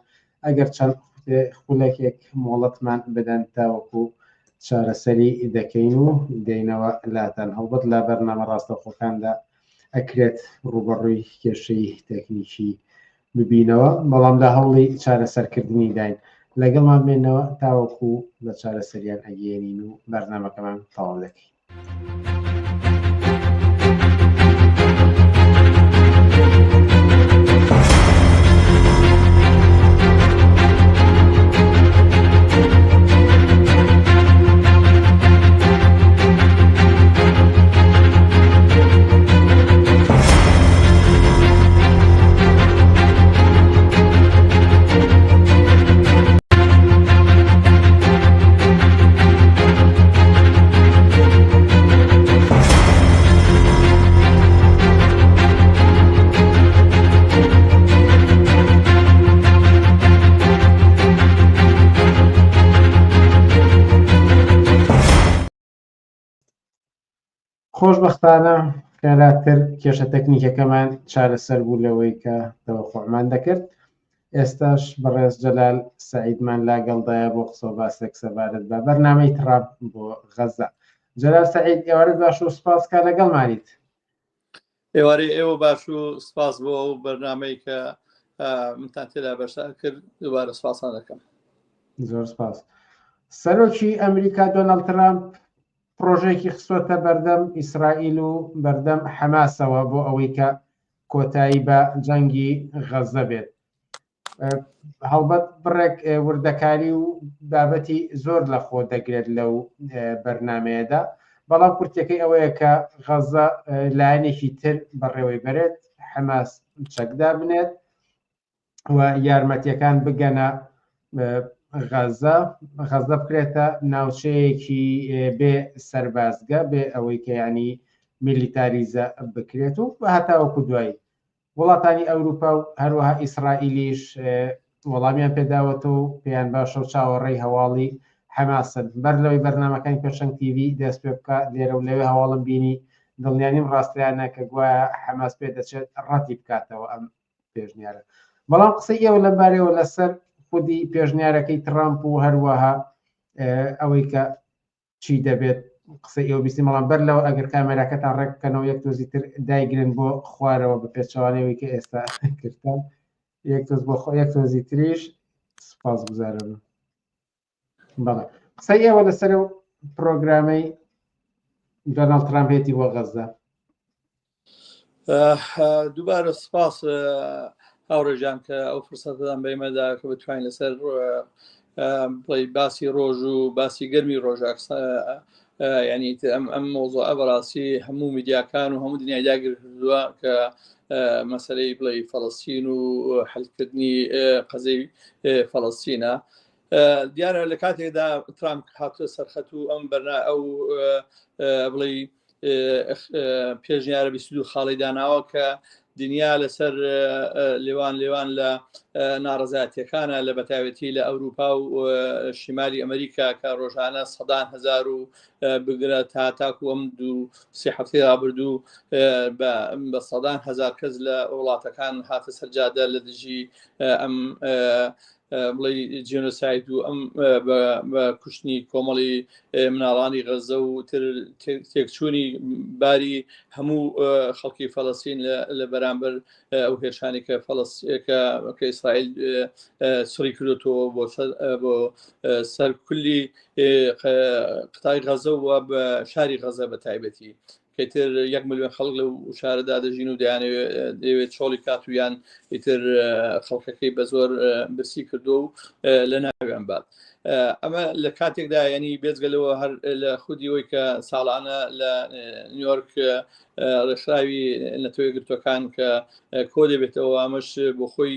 ئەگەر چەند خولەکێک مۆڵەتمان بدەن تاوەکو چارەسەری دەکەین و دێینەوە لاتان هەڵبەت لە بەرنامە ڕاستەوخۆکاندا ئەکرێت ڕووبەڕووی کێشەی تەکنیکی ببینەوە بەڵام لە هەوڵی چارەسەرکردنی داین لەگەڵمان بێنەوە تاوەکو بە چارەسەریان ئەگەیەنین و بەرنامەکەمان تەواو دەکەین. خۆشبەختانە خێراتر کێشە تەکنیکەکەمان چارەسەر بوو لەوەی کە تەوەقوعمان دەکرد ئێستاش بەڕێز جەلال سەعیدمان لاگەڵدایە بۆ قسە و باسێک سەبارەت بە بەرنامەی ترامپ بۆ غەزە جەلال سەعید ئێوارت باش و سپاس کە لەگەڵمانیت. ئێوارەی ئێوە باش و سپاس بۆ ئەو بەرنامەی کە منتان تێدا بەشدار کرد دووبارە سپاسان دەکەم. زۆر سپاس. سەرۆکی ئەمریکا دۆناڵد ترامپ پرۆژەیەکی خستۆتە بەردەم ئیسرائیل و بەردەم حەماسەوە بۆ ئەوەی کە کۆتایی بە جەنگی غەزە بێت. هەڵبەت بڕێک وردەکاری و بابەتی زۆر لە خۆ دەگرێت لەو بەرنمەیەدا بەڵام کورتەکەی ئەوەیە کە غەزە لایەنێکی تر بەڕێوەی بەرێت حەماس چەکدا بنێت و یارمەتیەکان بگەنە غەزە غەزە بکرێتە ناوچەیەکی بێ سەربازگە بێ ئەوەی کە ینی میلیتاریزە بکرێت و هەتاوەکو دوایی وڵاتانی ئەوروپا و هەروەها ئیسرائیلیش وەڵامیان پێداوەتەوە و پێیان باشە و چاوەڕێی هەواڵی حەماسن. بەر لەوەی بەرنامەکانی پێشەنگ تیڤی دەست پێ بکا لێرە و لەوێ هەواڵم بینی، دڵنیا نیم ڕاستە یان نا کە گوایە حەماس پێدەچێت ڕەتی بکاتەوە ئەم پێشنیارە. بەڵام قسەی ئێوە لەم بارەیەوە لەسەر خودی پێشنیارەکەی ترامپ و هەروەها ئەوەی کە چی دەبێت قسەی ئێوە بیستین بەڵام بەر لەوە ئەگەر کامێراکەتان ڕێک بکەنەوە یەک تۆزی تر دایگرن بۆ خوارەوە بە پێچەوانەوەی کە ئێستا کردتان یەک تۆز بۆ خۆ یەک تۆزی تریش سپاس گوزارم بەڵێ قسەی ئێوە لەسەر و پرۆگرامەی دۆناڵد ترامپ هێتی بۆ غەزە دووبارە سپاس هاوڕێژان کە ئەو فرسەتەدان بەیمەدا کە بتوانین لەسەر بڵێ باسی ڕۆژ و باسی گەرمی ڕۆژە ینی ئەم ئەم مۆزۆ بەڕاستی هەموو میدیاکان و هەموو دنیای داگرردووە کە مەسلەی بڵێ فەڵستین و حلکردنی قەزەی فەڵستینە دیارە لە کاتێکدا ترامپ هاتوە سەرخەت و ئەم بەرنا ئەو بڵێ پێشنیارە 22 خاڵی داناوە کە دنیا لەسەر لێوان لێوان لە ناڕزاتیەکانە لە بەتاوێتی لە ئەوروپا و شیمالی ئەمریکا کە ڕۆژانە سەدان هزار و بگرە تا تاکو ئەم دوو سێ هەفتەی رابردوو بە سەدان هزار کەس لە وڵاتەکان هاتە سەرجادە لە دژی ئەم بڵێ جینۆساید و ئەم بە کوشتنی کۆمەڵی مناڵانی غەزە و تێکچوونی باری هەموو خەڵکی فەلەستین لە بەرامبەر ئەو هێرشانی کە فەلەستەکە کە ئیسرائیل سڕی کردوتەوە بۆ بۆ سەر کولی قتای غەزە و بە شاری غەزە بە تایبەتی کەتر یەک ملیۆن خەڵک لەو شارەدا دەژین و دەیانەوێت چۆڵی کات و یان ئیتر خەڵکەکەی بە زۆر برسی کردو و لە ناویان بات. ئەمە لە کاتێکدا ینی بێجگە لەوە هەر لە خودی ئەوی کە ساڵانە لە نیویۆرک ڕێکخراوی نەتەوە یەکگرتووەکان کە کۆ دەبێتەوە ئەمەش بۆ خۆی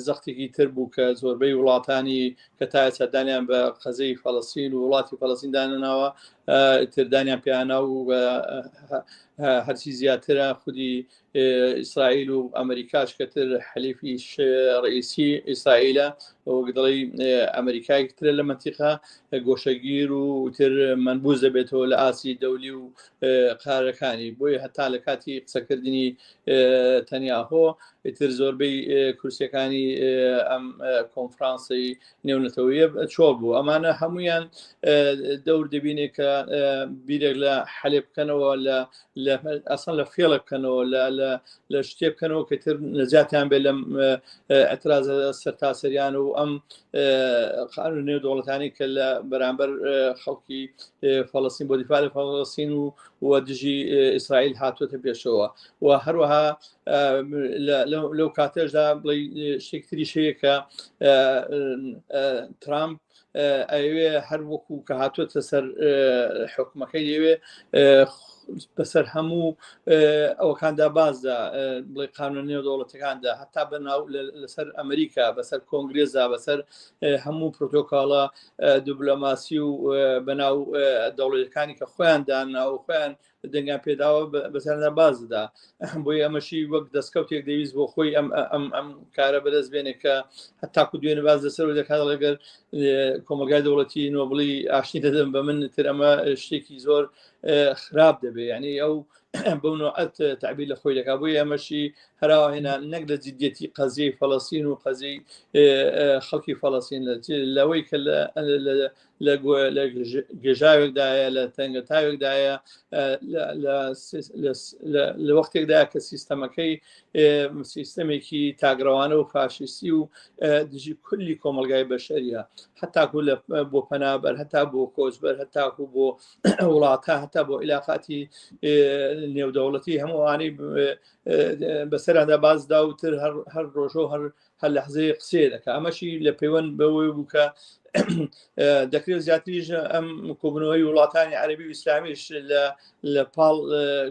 زەختێکی تر بوو کە زۆربەی وڵاتانی کە تا ئێستا دانیان بە قەزەی فەڵەستین و وڵاتی فەڵەستین دانەناوە تردانیان پێیانا و هەرچی زیاترە خودی ئیسرائیل و ئەمریکاش کەتر حەلیفی ڕئیسی ئیسرائیلە وەک دەڵی ئەمریکای ترە لە منتیقە گۆشەگیر و تر منبوز دەبێتەوە لە ئاسی دەولی و قارەکانی بۆیە هەتا لە کاتی قسەکردنی تەنیاهۆ ئیتر زۆربەی کورسیەکانی ئەم کۆنفرانسی نێونەتەوەیە چۆڵ بوو ئەمانە هەمویان دەور دەبینێ کە بیرێک لە حەلێ بکەنەوە لە ئەسان لە فێڵە بکەنەوە لە شتێ بکەنەوە کە تر نەجاتیان بێ لەم ئەترازە سەرتاسەریان و ئەم قانون نێو دەوڵەتانی کە لە بەرامبەر خەڵکی فەڵستین بۆ دیفاع لە فەڵستین و و دژی ئیسرائیل هاتووەتە پێشەوە و هەروەها لەو کاتێشدا بڵێ شتێکتریش هەیە کە ترامپ ئەوێ هەر وەکو کە هاتووەتە سەر حکومەکەی دەوێ بەسەر هەموو ئەوەکاندا بازدا بڵێ قانون نێو دەوڵەتەکاندا هەتا بەناو لەسەر ئەمریکا بەسەر کۆنگرێزدا بەسەر هەموو پرۆتۆکاڵە دیبلۆماسی و بەناو دەوڵەتەکانی کە خۆیان دانا و خۆیان دەنگیان پێداوە بەسەردا بازدا بۆی ئەمەشی وەک دەستکەوتێک دەویست بۆ خۆی ئەم ئەم ئەم کارە بەدەست بێنێ کە هەتاکو دوێنێ باز لەسەر دەکات لەگەر کۆمەلگای دەوڵەتی نۆبڵی ئاشتی دەدەن بە من تر ئەمە شتێکی زۆر خراپ دەبێ یعنی ئەو بەو نوعەت تعبیر لە خۆی دەکات بۆی ئەمەشی هەراوە هێنا نەک لە جدیەتی قەزیەی فەڵەستین و قەزیەی خەڵکی فەڵەستین لەوەی کە لە گێژاوێکدایە لە تەنگەتاوێکدایە لە وەختێکدا کە سیستەمەکەی سیستەمێکی تاگرەوانە و فاشیستی و دژی کولی کۆمەلگای بەشەریە هەتاکو لە بۆ پەنابەر هەتا بۆ کۆچبەر هەتاکو بۆ وڵاتە هەتا بۆ عیلاقاتی نێودەوڵەتی هەمووانی بەسەراندا بازدا و تر هەر ڕۆژە و هەر هەر لەحزەیە قسەیە دەکا ئەمەشی لە پەیوەند بەوەی بوو کە دەکرێت زیاتریش ئەم کۆبنەوەی وڵاتانی عەربی و ئیسلامیش لە پاڵ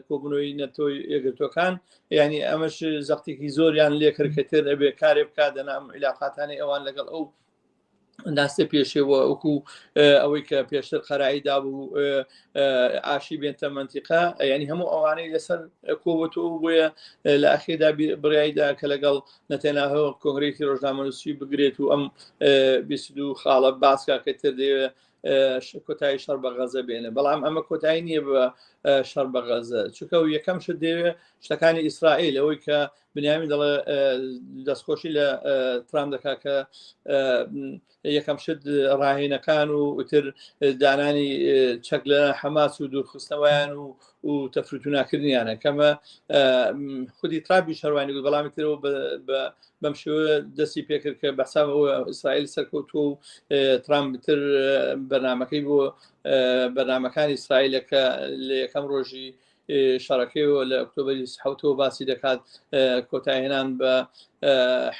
کۆبنەوەی نەتەوەی یەکگرتوەکان ینی ئەمەش زەختێکی زۆریان لێکرد کە تر ئەبێ کارێ بکات دەنا ئەم عیلاقاتانی ئەوان لەگەڵ ئەو ناستە پێشەوە وەکو ئەوەی کە پێشتر قەرایی دابوو ئاشی بێنتە منتیقا ینی هەموو ئەوانەی لەسەر کۆبەتەوە بۆیە لە ئەخیردا بڕیایدا کە لەگەڵ نەتەناهۆ کۆنگرێکی ڕۆژنامەنووسی بگرێت و ئەم 22 خاڵە باسکا کە تر دەیەوێت کۆتایی شەڕ بە غەزە بێنێ بەڵام ئەمە کۆتایی نییە بە شەڕ بە غەزە چونکە و یەکەم شت دەیەوێت شتەکانی ئیسرائیل ئەوەی کە بنیامین دەڵێ دەستخۆشی لە ترامپ دەکات کە یەکەم شت ڕاهینەکان و ئیتر دانانی چەک لە حەماس و دوورخستنەوەیان و و تەفروتوناکردنیانە کەمە خودی ترامپی شەروانی گوت بەڵام ترەوە بەم شێوە دەستی پێکرد کە بەحساب ئەوە ئیسرائیل سەرکەوتووە و ترامپ تر بەرنمەکەی بۆ بەرنمەکانی ئیسرائیلە کە لە یەکەم ڕۆژی شەڕەکەیەوە لە ئۆکتۆبری حوتەوە باسی دەکات کۆتایهێنان بە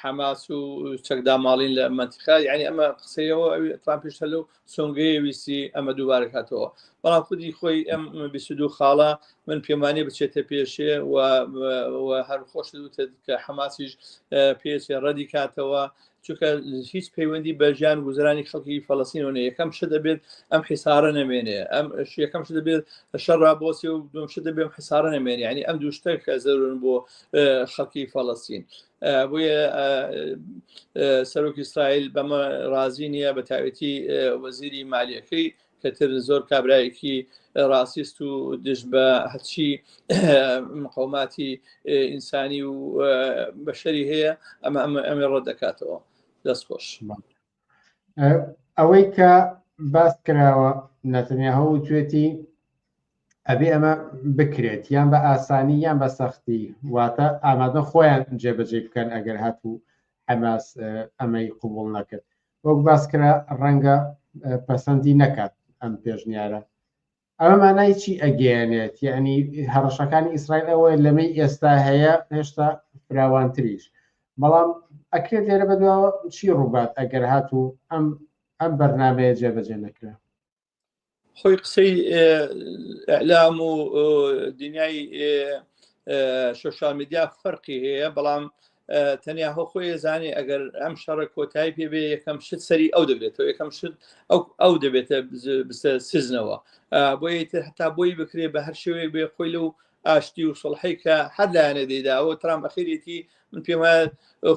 حەماس و چەکداماڵین لە مەنتیقا یعنی ئەمە قسەیەوە ترامپیش هەلو سۆنگەیە ویستی ئەمە دووبارە کاتەوە بەڵام خودی خۆی ئەم 22 خاڵە من پێمانە بچێتە پێشێ و هەر خۆش وتت کە حەماسیش پێچێ ڕەدی کاتەوە چونکە هیچ پەیوەندی بە ژیان گوزرانی خەڵکی فەلەستینەوە نیە یەکەم شت دەبێت ئەم حیسارە نەمێنێ ئەم یەکەم شت دەبێت شەڕ ڕابۆسی و دوم شت دەبێت حیسارە نەمێنێ یعنی ئەم دوو شتە کە زەرورن بۆ خەڵکی فەلەستین بۆیە سەرۆکی ئیسرائیل بەمە ڕازی نییە بە تاوێتی وەزیری مالیەکەی کە تر زۆر کابرایەکی ڕاستیست و دژ بە هەرچی مقاوماتی ئینسانی و بەشەری هەیە ئەمە ئەمە ئەمە ڕەت دەکاتەوە دەست خۆش. ئەوەی کە باس کراوە نەتەنیاهۆ وتوێتی ئەبێ ئەمە بکرێت یان بە ئاسانی یان بە سەختی واتە ئامادە خۆیان جێبەجێ بکەن ئەگەر هاتوو حەماس ئەمەی قوبوڵ نەکرد وەک باس کرا ڕەنگە پەسەندی نەکات ئەم پێشنیارە ئەمە مانای چی ئەگەیەنێت یعنی هەڕەشەکانی ئیسرائیل ئەوەیە لەمەی ئێستا هەیە هێشتا فراوانتریش بەڵام ئەکرێت لێرە بەدواوە چی ڕووبات ئەگەر هاتوو ئەم ئەم بەرنمەیە جێبەجێ نەکرا خۆی قسەی ئەلام و دنیای شۆشال میدیا فەرقی هەیە بەڵام تەنیا هۆ خۆی زانانی ئەگەر ئەم شەڕە کۆتایی پێ بێ یەکەم شت سەری ئەو دەبێتەوە یەکەم شت ئەو ئەو دەبێتە سزنەوە بۆ تر هەتا بۆی بکرێ بە هەر شێوەیەک بێ خۆی لەو ئاشتی و سڵحی کە هەر لایەنە دەیداوە ترامپ ئەخیرێتی من پێم وایە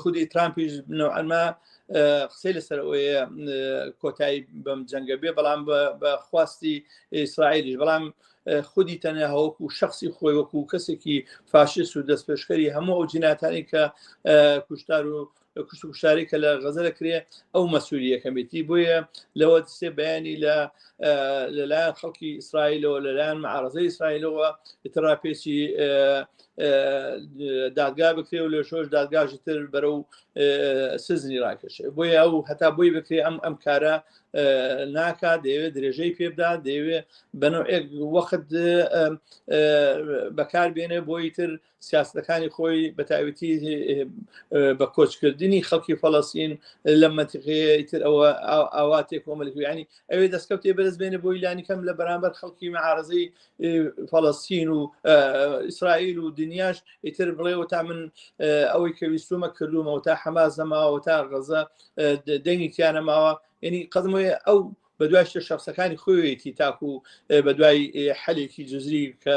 خودی ترامپیش نوعەنما قسەی لەسەر ئەوەیە کۆتایی بەم جەنگە بێ بەڵام بە خواستی ئیسرائیلیش بەڵام خودی تەنیا وەکو شخصی خۆی وەکو کەسێکی فاشیست و دەستپێشکەری هەموو ئەو جیناتانی کە کوشتار و کوشت و کوشتاری کە لە غەزە دەکرێ ئەو مەسوولی یەکەمێتی بۆیە لەوە سێ بەیانی لە لەلایەن خەڵکی ئیسرائیلەوە لەلایەن معارزەی ئیسرائیلەوە ئیتراپێکی دادگا بکرێ و لە شۆش دادگاژی تر بەرەو سزنی ڕاکەشێ بۆیە ئەو هەتا بۆی بکرێ ئەم ئەم کارە ناکات دەیەوێت درێژەی پێ بدات دەیەوێت بەنەوەک وەخت بەکار بێنێ بۆی تر سیاسەتەکانی خۆی بە تایبەتی بە کۆچکردنی خەڵکی فەڵەستین لە مەنتیقەیە ئیتر ئەوە ئاواتێک کۆمەلک ینی ئەوێ دەستکەوتێ بەرز بێنێ بۆی لانی کەم لە بەرامبەر خەڵکی معارزەی فەڵەستین و ئیسرائیل و دنیاش ئیتر بڵێەوە تا من ئەوەی کە ویستومە کردومەوە تا حەماس نەماوە تا غەزە دەنگی تیانەماوە یعنی قەزمەیە ئەو بەدوای شتە شەخسەکانی خۆیەتی تاکو بەدوای حەلێکی جزری کە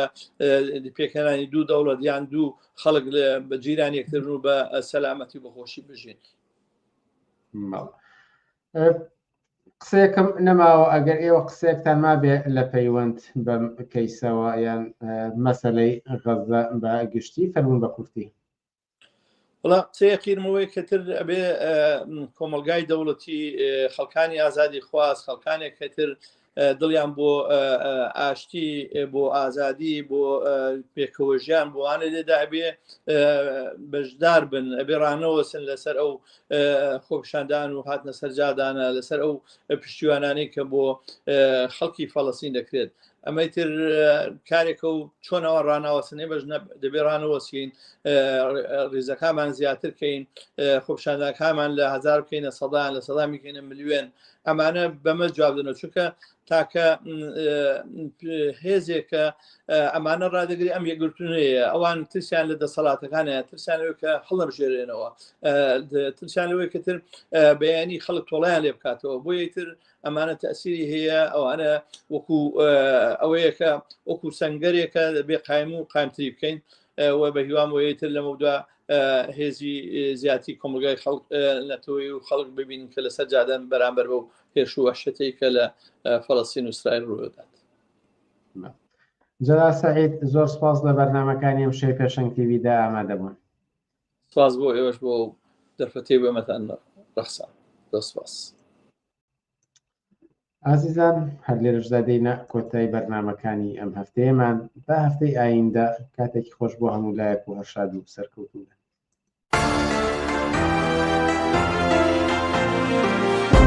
پێکهێنانی دوو دەوڵەت یان دوو خەڵک بە جیران یەکترن و بە سەلامەتی و بەخۆشی بژین. قسەیەکم نەماوە ئەگەر ئێوە قسەیەکتان مابێ لە پەیوەند بەم کەیسەوە یان مەسەلەی غەزە بە گشتی فەرموون بە کورتی. وڵا قسەیە قیرمەوەی کە تر ئەبێ کۆمەلگای دەوڵەتی خەڵکانی ئازادی خواز خەڵکانێک کە تر دڵیان بۆ ئاشتی بۆ ئازادی بۆ پێکەوە ژیان بۆوانە لێدا ئەبێ بەشدار بن ئەبێ ڕانەوەسن لەسەر ئەو خۆپشاندان و هاتنە سەرجادانە لەسەر ئەو پشتیوانانەی کە بۆ خەڵکی فەڵەسین دەکرێت ئەمەی تر کارێکە و چۆن ئەوە ڕناوەسن ئێمەش دەبێ ڕانەوەسین ریزەکانمان زیاتر کەین خۆپشاندانەکانمان لە هزار بکەینە سەدان لە سەدان بکەینە ملیێن ئەمانە بەمە جواب دەنەوە چونکە تاکە هێزێکە ئەمانە ڕادەگری ئەم یەکگرتونەیە ئەوان ترسیان لە دەسەڵاتەکانە ترسیان لەوەی کە هەڵنەبژێرێنەوە ترسیان لەوەی کە تر بەیانی خەڵک تۆڵیان لێ بکاتەوە بۆیە تر ئەمانە تەسیری هەیە ئەوانە وەکو ئەوەیە کە وەکو سنگەرێکە بێ قایم و قایمتری بکەین و بە هیوام وەیتر لەمەودا هێزی زیاتی کۆمەلگای خەڵک نەتەوەی و خەڵک ببین کە لەسەر جادەن بەرامبەر بەو هێرش و وەحشەتەی کە لە فەڵەستین و ئیسرائیل ڕوودات. جەلال سەعید زۆر سپاس لە بەرنامەکانی ئەم شەوی پێشەنگ تیڤیدا ئامادە بوون. سپاس بۆ ئێوەش بۆ دەرفەتەی بۆ ئێمەتان ڕەخسا. زۆر سپاس. ئازیزان هەر لێرەشدا دێینە کۆتای بەرنامەکانی ئەم هەفتەیەمان تا هەفتەی ئایندە کاتێکی خۆش بۆ هەموو لایەک و هەر شاد و سەرکەوتوو بن.